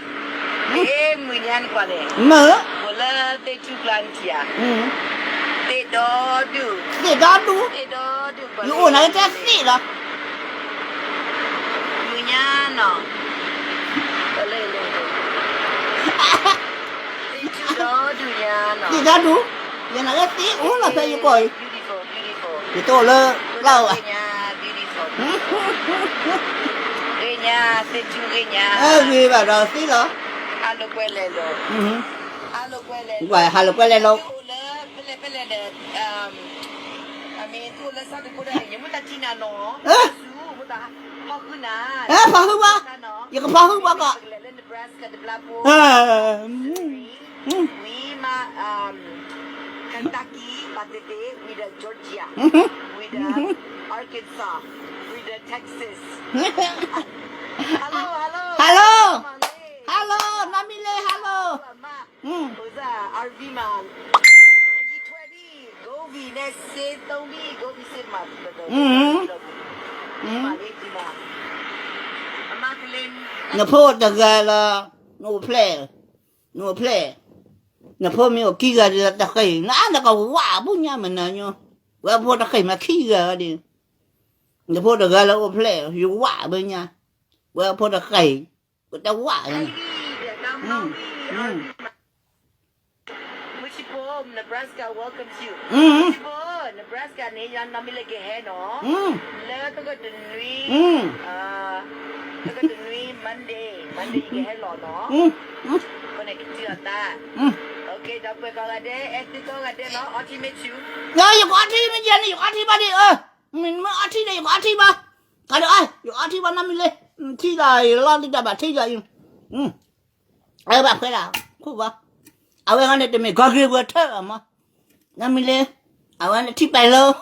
မုၢ်ညါနကွၢ်န့ၣ်, အိၣ်လၢသ့ၣ်ထူကျါနထံၣ်ဧါ, သ့ၣ်ဒီဒူၣ်, သ့ၣ်ဒီဒူၣ်, ယအိၣ်နၤလၢတဲသ့ၣ်လီၤ. မုၢ်ညါနီၤ, သ့ၣ်ဒီဒူၣ်ညါနီၤ, သ့ၣ်ဒီဒူၣ်, ယနာ်လၢသ့ၣ်အိၣ်လီၤဖဲယကိာ်အံၤ, ယတအိၣ်လၢကျါဘၣ်, ဂ့ၤညါ, သ့ၣ်ထူဂ့ၤညါ, ဂ့ၤဘၣ်ဒီးသ့ၣ်လီၤ, ဟးလိာ်ကွဲလဲၤလိၤ, ဟးလိာ်ကွဲလဲၤလိၤ, ဟးလိာ်ကွဲလဲၤလိၤ, အိၣ်လၢဖဲလဲၣ်ဖဲလဲၣ်ဒီး, အမ့ၢ်သူၣ်အိၣ်လၢဆၣ်ဒိၣ်ခိၣ်ဒၣ်န့ၣ် ယမ့ၢ်တၢ်ထံၣ်နၤနီၤ, ဖီၣ်ဃုနၤ, ဖီၣ်ဃုဘၣ်, ယကဖီၣ်ဃုဘၣ်ကီး, ဝံၤမး, Kentucky ဘၣ်သ့ၣ်သ့ၣ်, ဝံၤဒီး Georgia, ဝံၤဒီး Arkansas, ဝံၤဒီး Texas, hello, hello, hello, hello, နီၢ်မံလ့ hello, အမါ, အိၣ်စၢ် R V မး, ယထွဲဒံး Govee နဲၣ်စ့ သုံး ဒံး Govee စ့မး, အမါကလ့, နဖိတဂၤလီၤ, နအိၣ်ဖျဲၣ်, နအိၣ်ဖျဲၣ်, နဖိမ့ၢ်အိၣ်ခံဂၤဒီးတဃ့ၢ်, နအါနကဝးပူၤညါမနၤညိ, ဝဲဖိတဃ့ၢ်မးခံဂၤဒီး, နဖိတဂၤလၢအိၣ်ဖျဲၣ် ယဝးဘၣ်ညါ, ဝဲဖိတဃ့ၢ်, ပတဝးန့ၣ်, မုၢ်ဆံဖိ Nebraska welcomes you. မုၢ်ဆံဖိ Nebraska န့ၣ် ယနီၢ်မံလ့ကဟဲနီၤ, လၢသကတနွံ, သကတနွံ Monday, Monday ယကဟဲလီၤနီၤ, အဃိန့ၣ်ကတုၤအသး, ဒီပုၢ်ဝဲၢ်ကိးဂၤဒဲး, အဲၣ်သုကိးဂၤဒဲးနီၤ, အီထံမ့ၢ်ဆူၣ်, ယကအီထံမ့ၢ်ယဲန့ၣ် ယကအီထံဘၣ်ဒံး, မ့ၢ်မ့ၢ်အီထံဒီး ယကအီထံဘၣ်, ကဒီး, ယကအီထံဘၣ်နီၢ်မံလ့, ထံလီၤ ယလီၤလံတၢ်ဘၣ်ထံလီၤ, အဘၣ်ဖဲဒၣ်, ခိၣ်ဘၣ်, အဝဲဂၤန့ၣ်တမ့ၢ်ကီၢ်ဂ့ၢ်ဝဲထၢၣ်မး, နီၢ်မံလ့, အဝဲန့ၣ်ထံပၢၢ်လီၤ,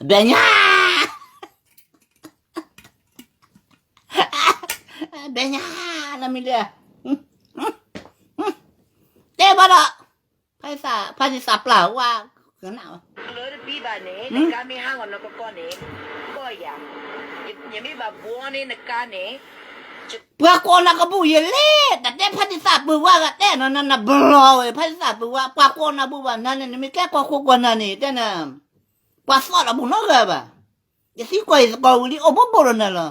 ဘဲညါ, ဘဲညါ, နီၢ်မံလ့, တဲဘၣ်ဒီး, ဖါတံၢ်သးပျၢ်ဝါ, ကနၣ်ဝဲ, လၢတပံဘၣ်န့ၣ် နကါမ့ၢ်ဟးဂီၤနီၢ်ကီၢ်န့ၣ်, ကီၢ်ယၤ, ယမ့ၢ်ဘၣ်ဘှီန့ၢ်နကါန့ၣ်, ပှၤကိးနၤကဘူၣ်ယလဲၣ်, တၢ်တဲဖါတံၢ်သးပၢၤဝါဂၤတဲနီၤ, နဘျီဝဲ ဖါတံၢ်သးပၢၤဝါ, ပှၤကိးနၤဘူၣ်ဘၣ်နၤန့ၣ် နမ့ၢ်ကဲကီၢ်ခိၣ်ကီၢ်နၤန့ၣ် တဲနၤ, ပှၤသီၣ်လီၤဘူၣ်နီတဂၤဘၣ်, ယသံကွၢ်ယသကိးဝံၤလံ အိၣ်ဘိဘိဒီးနၤလီၤ,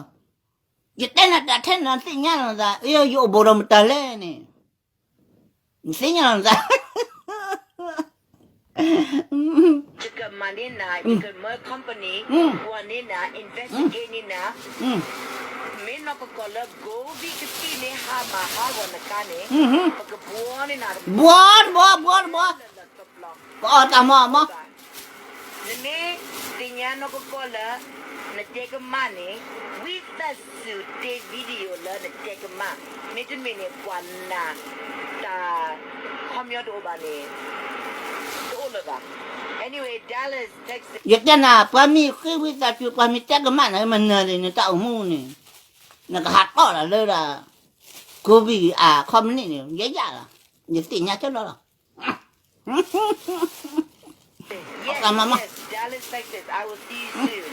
ယတဲနၤတၢ်ထဲနၤသ့ၣ်ညါလီၤနသး, ယအိၣ်ဘိဒီးမတၤလဲၣ်န့ၣ်, နသ့ၣ်ညါလီၤနသး ယကမၤန့ၢ်နၤ, ယကမၢ company ကွၢ်န့ၢ်နၤ, investigate န့ၢ်နၤ, မ့ၢ်နီၢ်ကီၢ်လၢ COVID ကသံၣ်န့ၣ် ဟးမၤဟးဂီၤနကါန့ၣ်, ပကဘှီန့ၢ်နၤ, ဘှီတဘှီ ဘှီတဘှီ, ကအီၣ်တၢ်မၤအီၣ်မး, နမ့ၢ်သ့ၣ်ညါနီၢ်ကီၢ်လၢ နတဲကမၣ်န့ၣ်, ဝံသးစူၤတ့ video လၢနတဲကမၣ်, မ့တမ့ၢ်န့ၣ် ပှၤနာ်တၢ် ခီပညီတအိၣ်ဘၣ်န့ၣ်, တအိၣ်လၢၤဘၣ်. Anyway, Dallas, Texas. ယတဲနၤ ပှၤမ့ၢ်ဃ့ဝံသးစူၤ ပှၤမ့ၢ်တဲကမၣ်နၤ မနၤန့ၣ် နတၢ်အိၣ်မူန့ၣ်, နကဟးတီၣ်လၢဒၣ် COVID အခီပနံၣ်န့ၣ် ယဲယၤလီၤ, ယသ့ၣ်ညါကၢလီၤလီၤ. Yes, yes, Dallas, Texas. I will see you soon.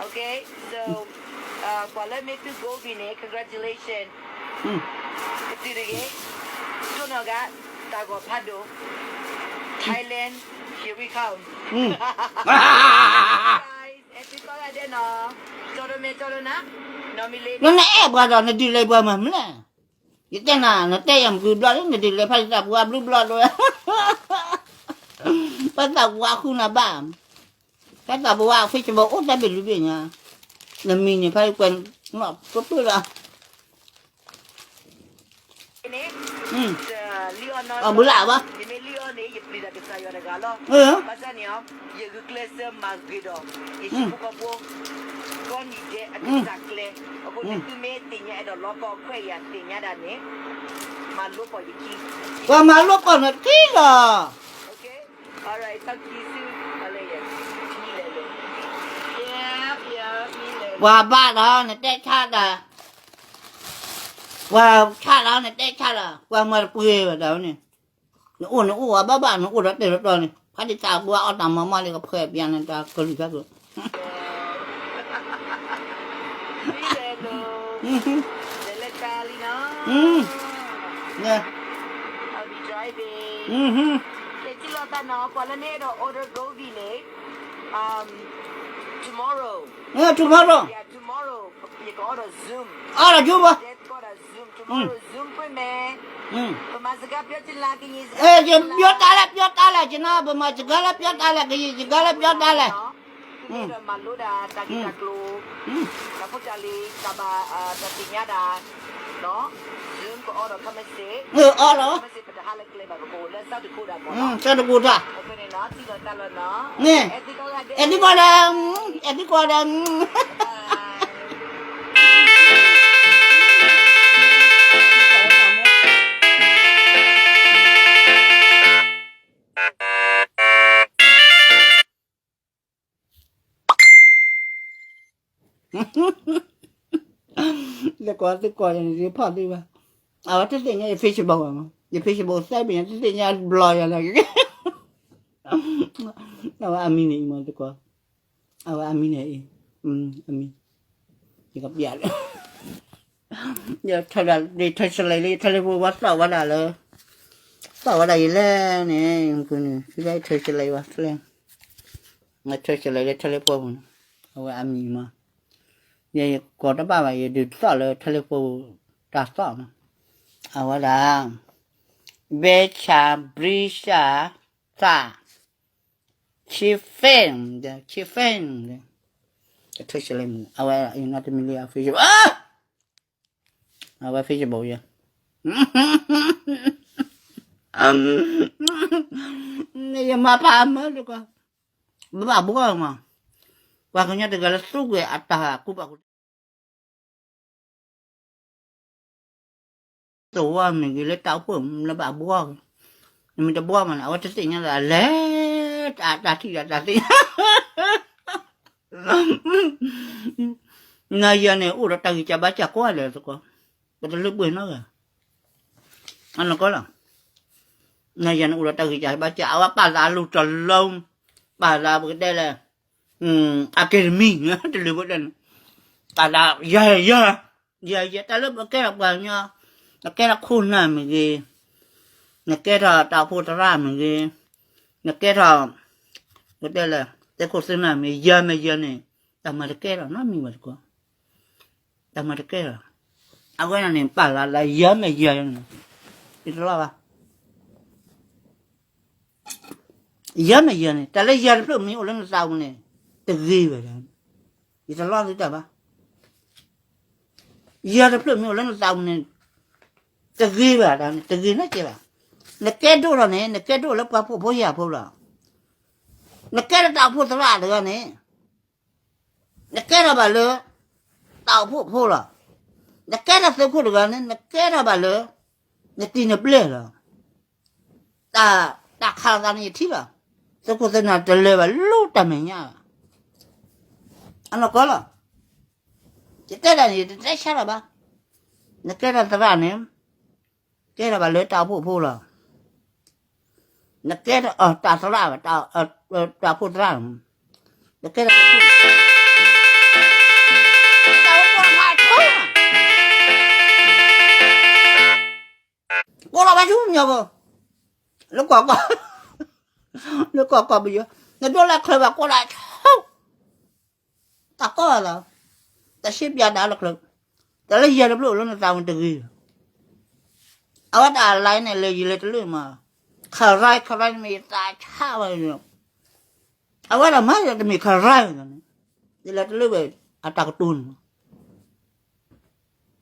Okay, so, uh, ကွၢ်လၢမ့ၢ်သု COVID န့ၣ်, congratulations. ကတုၤတဂ့ၤ, ဒိၣ်နီၢ်ဂၤ. တၢ်ဂီၤဖးဒိၣ် Thailand, here we come. အဲၣ်သံကီးဂၤဒဲးနီၤ, ကၠီဒိၣ်မဲကၠီဒိၣ်နၤ, နီၢ်မံၤလ့, နနအဲၣ်ပှၤဒီး နဒုးလဲၤပှၤမၤမလဲၣ်. ယတဲနၤ နတဲယၤမုၢ်ဘျီလံ နဒုးလဲၤဖဲသးပှၢ်ဘျုးဘျီဒိၣ်, ဖဲသးပှၢ်ဃုနၤဘၣ်, ဖဲသးပှၢ် Facebook အိၣ်တၢ်ဘ့ၣ်လွံၢ်ဘ့ၣ်ညါ, နမံၤန့ၣ် ဖဲကွဲးနီၣ်တိၢ်တိၢ်ဒီး အဘူးလၢ်ဘၣ်, ပှၤမၤလိပှီၢ်နခံလီၤ, ပှၤဘၣ်ဒီးနတဲဆါတၢ်, ပှၤဆါဒီးနတဲဆါလီၤ, ပှၤမၤတပှဲၤဘၣ်တၢ်န့ၣ်, နအိၣ်နအိၣ်ဝဲဘၣ်ဘၣ် နအိၣ်ဒီးတဲာ်တီတီန့ၣ် ဖးဒံးသးပှၢ်အီၣ်တၢ်မၤမီၢ်လံ ကဖှဲးပျးနတၢ်ကလုၢ်သးကလုၢ် tomorrow, အီၣ်ဒီးကၠိဘၣ်, ပမၤစကားပြောချင်လား ကရင်စကား ပြောတၢ်လဲၣ် ပြောတၢ်လဲၣ် ကနၣ် ပမၤစကားလၢပြောတၢ်လဲၣ် ကရင်စကားလၢပြောတၢ်လဲၣ်, မ့ၢ်ဒီးမၤလိဒၣ်တၢ်ဂ့ၢ်တၢ်ကျိၤ, တၢ်ဖိတၢ်လံၤ တၢ်ဘၣ်တၢ်သ့ၣ်ညါဒၣ်, Zoom ကအီၣ်ဒီး ခမစ့, အီၣ်ဒီး ခမစ့ ပတဟါလၢကျဲဘၣ် ပကအိၣ်လၢ ဆၢတကိးတၢ်မီၢ် ဆၢတကိးတၢ်, န့ၣ် အဲၣ်သံကွၢ်ဒီး အဲၣ်သံကွၢ်ဒီး လၢကွၢ်သ့ကွၢ်ယၤန့ၣ် ယဖီၣ်သ့ဘၣ်, အဝဲတသ့ၣ်ညါယ Facebook ဘၣ်မး ယ Facebook သဲဘၣ်ညါ တသ့ၣ်ညါဘျီယၤလီၤ, အဝဲအမံၤန့ၣ်အံၤမးသကွၢ်, အဝဲအမံၤန့ၣ်အံၤ, အမံၤ, ယကပျးလၢ ယထၢၣ်ဒၣ် ယထၢၣ်ဆလဲးလၢ ယ telephone ဝဲသီၣ်ဝဲဒၣ်လၢ သီၣ်ဝဲဒၣ်ယလဲၣ်န့ၣ် မုၢ်ကနုာ် သုဒၣ်ယထၢၣ်ဆလဲးဝဲသလဲၣ်, ယထၢၣ်ဆလဲးလၢ telephone ပူၤန့ၣ် အဝဲအမံၤမး, ယ ယကိးတဘၣ်ဘၣ် ယဒုးသီၣ်လၢ telephone တၢ်သီၣ်မး, အဝဲဒၣ် ဘဲဆၣ် ဘြံဆၣ် သၣ် ဆံဖဲၣ်, ဆံဖဲၣ်, ကထၢၣ်ဆလဲးမုၢ် အဝဲအံၤနီတမံၤလံ အ Facebook အဝဲ Facebook ယၤ, ယမၤပာ်မၢလၢကီး, ဘၣ်ဘှီမး, ပှၤကညီတဂၤလၢသူကွဲးအတၢ်ကူၣ်ဘၣ်ကူၣ် သဝီမ့ၢ်ဂ့ၤ လၢတၢ်အိၣ်ဖှိၣ်လၢဘၣ်ဘှီဂ့ၤ, နမ့ၢ်တဘှီမးန့ၣ် အဝဲတသ့ၣ်ညါလၢလဲၤ, တၢ်ထံၣ်ဒီးတၢ်သ့ၣ်ညါ, နယၤန့ၣ် အိၣ်ဒီးတၢ်ဂံၢ်စၢ်ဘါစၢ်ကွၢ်လဲၣ်သကိး, ပတလၢပှဲၤနီတဂၤ, အနီၢ်ကီၢ်လီၤ, နယၤန့ၣ် အိၣ်ဒီးတၢ်ဂံၢ်စၢ်ဘါစၢ် အဝဲပာ်သးအလူၤတလီၤ, ပာ်သးပကတဲလဲၣ် academy တလၢပှဲၤန့ၣ်, တၢ်ဒၣ်ယၤယၤ, ယၤယၤ တၢ်လၢပကဲထီၣ်ပှၤကညီ, နကဲထီၣ်ခိၣ်နၢ်မ့ၢ်ဂ့ၤ, နကဲထီၣ်တၢ်အိၣ်ဖှိၣ်သရၣ်မ့ၢ်ဂ့ၤ, နကဲထီၣ် ပတဲလဲၣ် သ့ၣ်ခိၣ်သ့ၣ်နၢ်မ့ၢ်ယၤမ့ၢ်ယၤန့ၣ်, တၢ်မၤတကဲထီၣ်နီတမံၤဘၣ်သကိး, တၢ်မၤတကဲထီၣ်, အဝဲန့ၣ်န့ၣ် ပာ်လၢလၢယၤမ့ၢ်ယၤန့ၣ်, ယတလီၤဘၣ် ယၤမ့ၢ်ယၤန့ၣ် တၢ်လၢယၤတဖျၢၣ်မ့ၢ်အိၣ်လၢနသးပူၤန့ၣ် တဂ့ၤဘၣ်, ယတလီၤသုတၢ်ဘၣ်, ယၤတဖျၢၣ်မ့ၢ်အိၣ်လၢနသးပူၤန့ၣ် တဂ့ၤဘၣ်, တဂ့ၤနီတစဲးဘၣ်, နကဲဒိၣ်ထီၣ်န့ၣ် နကဲဒိၣ်လၢပှၤဖှီၣ်ဖိယာ်ဖိလီၤ, နကဲထီၣ်တၢ်အိၣ်ဖှိၣ်သရၣ်တဂၤန့ၣ် နကဲထီၣ်ဘၣ်လၢ တၢ်အိၣ်ဖှိၣ်ဖိလီၤ, နကဲထီၣ်သုးခိၣ်တဂၤန့ၣ် နကဲထီၣ်ဘၣ်လၢ နတံၤနပျဲၢ်လီၤ, တၢ် တၢ်ခးလိာ်သးန့ၣ်ယထံၣ်လီၤ, သုးခိၣ်သုးနၢ်တလၢာ်ဘၣ်လၢတၢ်မဲာ်ညါဘၣ်, အနီၢ်ကီၢ်လီၤ, ယတဲဒၣ်န့ၣ် ယတတဲဆါလီၤဘၣ်, နကဲထီၣ်သရၣ်န့ၣ် ကဲထီၣ်ဘၣ်လၢတၢ်အိၣ်ဖှိၣ်ဖိလီၤ, နကဲထီၣ်တၢ်သရၣ်ဘၣ်, တၢ်အိၣ်ဖှိၣ်သရၣ်, နကဲထီၣ်တၢ်အိၣ်ဖှိၣ်, တၢ်အိၣ်ဖှိၣ်မၤဆိ, ကိးလီၤဘၣ်ဆူညါဘၣ်, လၢကီၢ်ကီၢ်, လၢကီၢ်ကီၢ်ပယီၤ, နဒိၣ်လၢချၢဘၣ်ကိးဒၣ်ဆိ, တၢ်ကီၢ်သး, တၢ်ရှဲပၠးဒၣ်လၢချၢ, တၢ်လၢယၤတဖျၢၣ်အိၣ်လၢနသးဝံၤတဂ့ၤ, အဝဲတၢ်အလဲၣ်န့ၣ် လၢယလဲၤတလၢာ်မး, ခရံာ် ခရံာ်န့ၣ်မ့ၢ်ယသးဆါဝဲ, အဝဲဒၣ်မၤယၤတမ့ၢ်ခရံာ်န့ၣ်, ယလဲၤတလၢာ်ဝဲ, အတၢ်ကတိၤန့ၣ်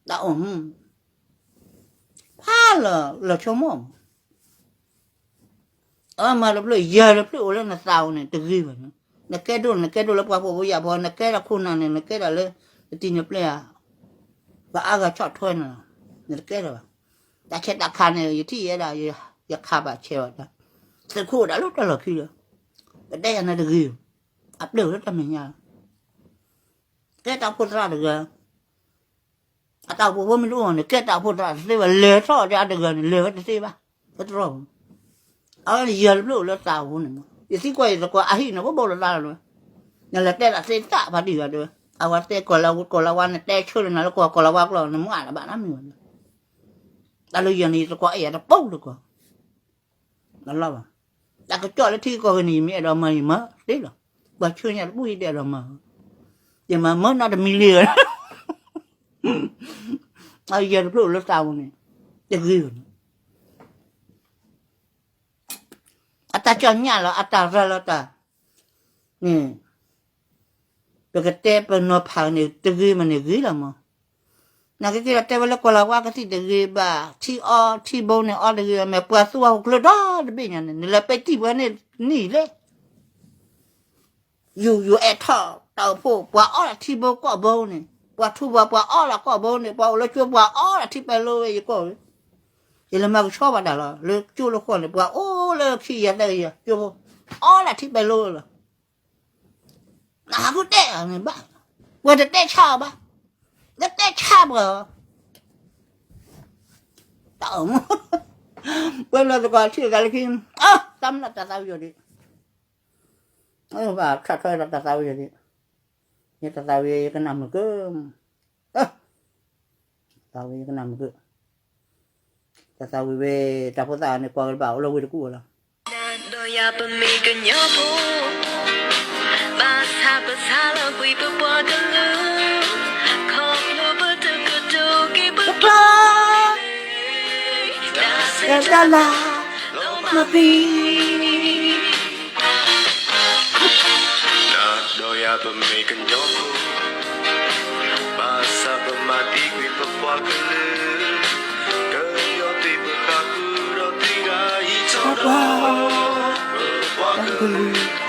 တၢ်အိၣ်မူ, ဖးလီၤလီၤဆိကမိၣ်မး, အဝဲမၤတဖျၢၣ် ယၤတဖျၢၣ်အိၣ်လၢနသးဧိၤန့ၣ် တဂ့ၤဘၣ်န့ၣ်, နကဲဒိၣ် နကဲဒိၣ်လၢပှၤဖှီၣ်ဖိယာ်ဖိ, နကဲဒၣ်ခိၣ်နၢ်န့ၣ် နကဲဒၣ်လၢ နတံၤနပျဲၢ်ဧါ, ပှၤအါဂၤဆီၣ်ထွဲနၤ, နတကဲဒၣ်ဘၣ်, တၢ်ဆဲးတၢ်ခါန့ၣ် ယထံၣ်ယဲဒၣ်, ယခးဘၣ်ဆဲးဘၣ်တၢ်, သုးခိၣ်ဒၣ်လၢတၢ်လီၢ်ခံလီၤ, ပတဲယၤန့ၣ်တဂ့ၤ, အပျဲၢ်လၢတၢ်မဲာ်ညါ ကဲတၢ်အိၣ်ဖှိၣ်သရၣ်တဂၤ, အတၢ်အိၣ်ဖှိၣ်ဖိမ့ၢ်တအိၣ်န့ၣ် ကဲတၢ်အိၣ်ဖှိၣ်သရၣ်တသ့ဘၣ်, လဲၤထီၣ်ဒီးအတဂၤန့ၣ် လဲၤဝဲတသ့ဘၣ်, ပတြီၢ်, အဝဲယၤတဖျၢၣ်အိၣ်လၢသးပူၤန့ၣ်မး, ယသံကွၢ်ယသကိးအဟံၣ်န့ၣ် ဘိၣ်ဘိၣ်လီၤသးလီၤ, နလဲၤတဲတၢ်သ့တၢ်ဖးဒံးဂၤတဲဝဲ, အဝဲတဲကီၢ်လၤဝါ ကီၢ်လၤဝါ နတဲဆၢလၢနၤလၢကီၢ်ကီၢ်လၤဝါကျိာ် နမၤတဘၣ်နီတမံၤဘၣ်, တၢ်လၢယၤန့ၣ် ယသကိးအဲၣ်ယၤတပူၤလၢကီၢ် တလီၤဘၣ်, တၢ်ကစီၣ်လၢထံကီၢ်ဂ့ၤန့ၣ် ယမ့ၢ်အဲၣ်ဒိးမၤ ယမၤသ့လီၤ, ပှၤဆှၢညါတဘူၣ်ယဒဲးဒီးမၤ, ယမၤမၢနီတမံၤလံ, အယဲၢ်တဖျၢၣ်လၢသးပူၤန့ၣ်, တဂ့ၤဘၣ်န့ၣ်, အတၢ်ကၠီၣ်ညၣ်လီၤ အတၢ်ရၤလီၤတၢ်, န့ၣ် ပကတဲပနီၤဖးန့ၣ် တဂ့ၤမးန့ၣ်ဂ့ၤလီၤမး, နကက့ၤဒီးတဲဝဲလၢကီၢ်လၤဝါကသံၣ်တဂ့ၤဘၣ်, ထံအီထံဘိန့ၣ်အီတဂ့ၤဘၣ်, မ့ၢ်ပှၤသူဝဲဟူးကျၢၤဒီတဘ့ၣ်ညါန့ၣ် နလဲၤပဲတံၢ်ပှၤန့ၣ်နံၣ်လဲၣ်, ယိၤယိၤအဲၣ်ထီၣ်တၢ်အိၣ်ဖှိၣ် ပှၤအီလၢထံဘိကီၢ်ဘိန့ၣ်, ပှၤထူပှၤ ပှၤအီလၢကီၢ်ဘိန့ၣ်, ပှၤအိၣ်လၢကၠိပှၤအီလၢထံပဲၤလိဝဲယကီၢ်ဝဲ, ယလဲၤမၤကဆှီဘၣ်တၢ်လီၤ လၢကၠိလၢဃီန့ၣ် ပှၤအိၣ်လၢခံယၤသၢကယၤကၠိဖိ, အီလၢထံပဲၤလိဝဲလီၤ, နဟးဃုတဲအီၤန့ၣ်ဘၣ်, ပှၤတတဲဆါအီၤဘၣ်, တတဲဆါပှၤ, တၢ်အိၣ်မူ, ပှၤလီၤသကိးထံၣ်သးလၢခံ, တၢ်မနုၤတၢ်သးဝံၣ်ယိာ်ဒံး, ဘၣ်ဆၣ်ထွဲဒီး တၢ်သးဝံၣ်ယိာ်ဒံး, ယတၢ်သးဝံၣ်ယကနၣ်မုာ်ကၢ, သးဝံၣ်ယကနၣ်မုာ်ကၢ, တၢ်သးဝံၣ်ဝဲ, တၢ်ဖိသၣ်န့ၣ် ကွၢ်က့ၤတဘၣ်အိၣ်လၢဝ့ၢ်တကူၣ်လီၤ, ဒီးယၤပမ့ၢ်ကညီဖိ, ဘၣ်ဆၣ်ပဆါလီၤကွံာ်ပပှၤကလုာ်, ခီဖျိပတကတိၤက့ၤပကျါ, တၢ်ဆဲးတၢ်လၤ, လီၤမၢ်သံ ဒီးယၤပမ့ၢ်ကညီဖိ, ဘၣ်ဆၣ်ပမၤသံကွံာ်ပပှၤကလုာ်, ကညီသ့ၣ်ပဃၣ်ဃုာ်ဒီးသ့ၣ်ဂၤအံၤထီၣ်ပှၤ, ပပှၤကလုာ်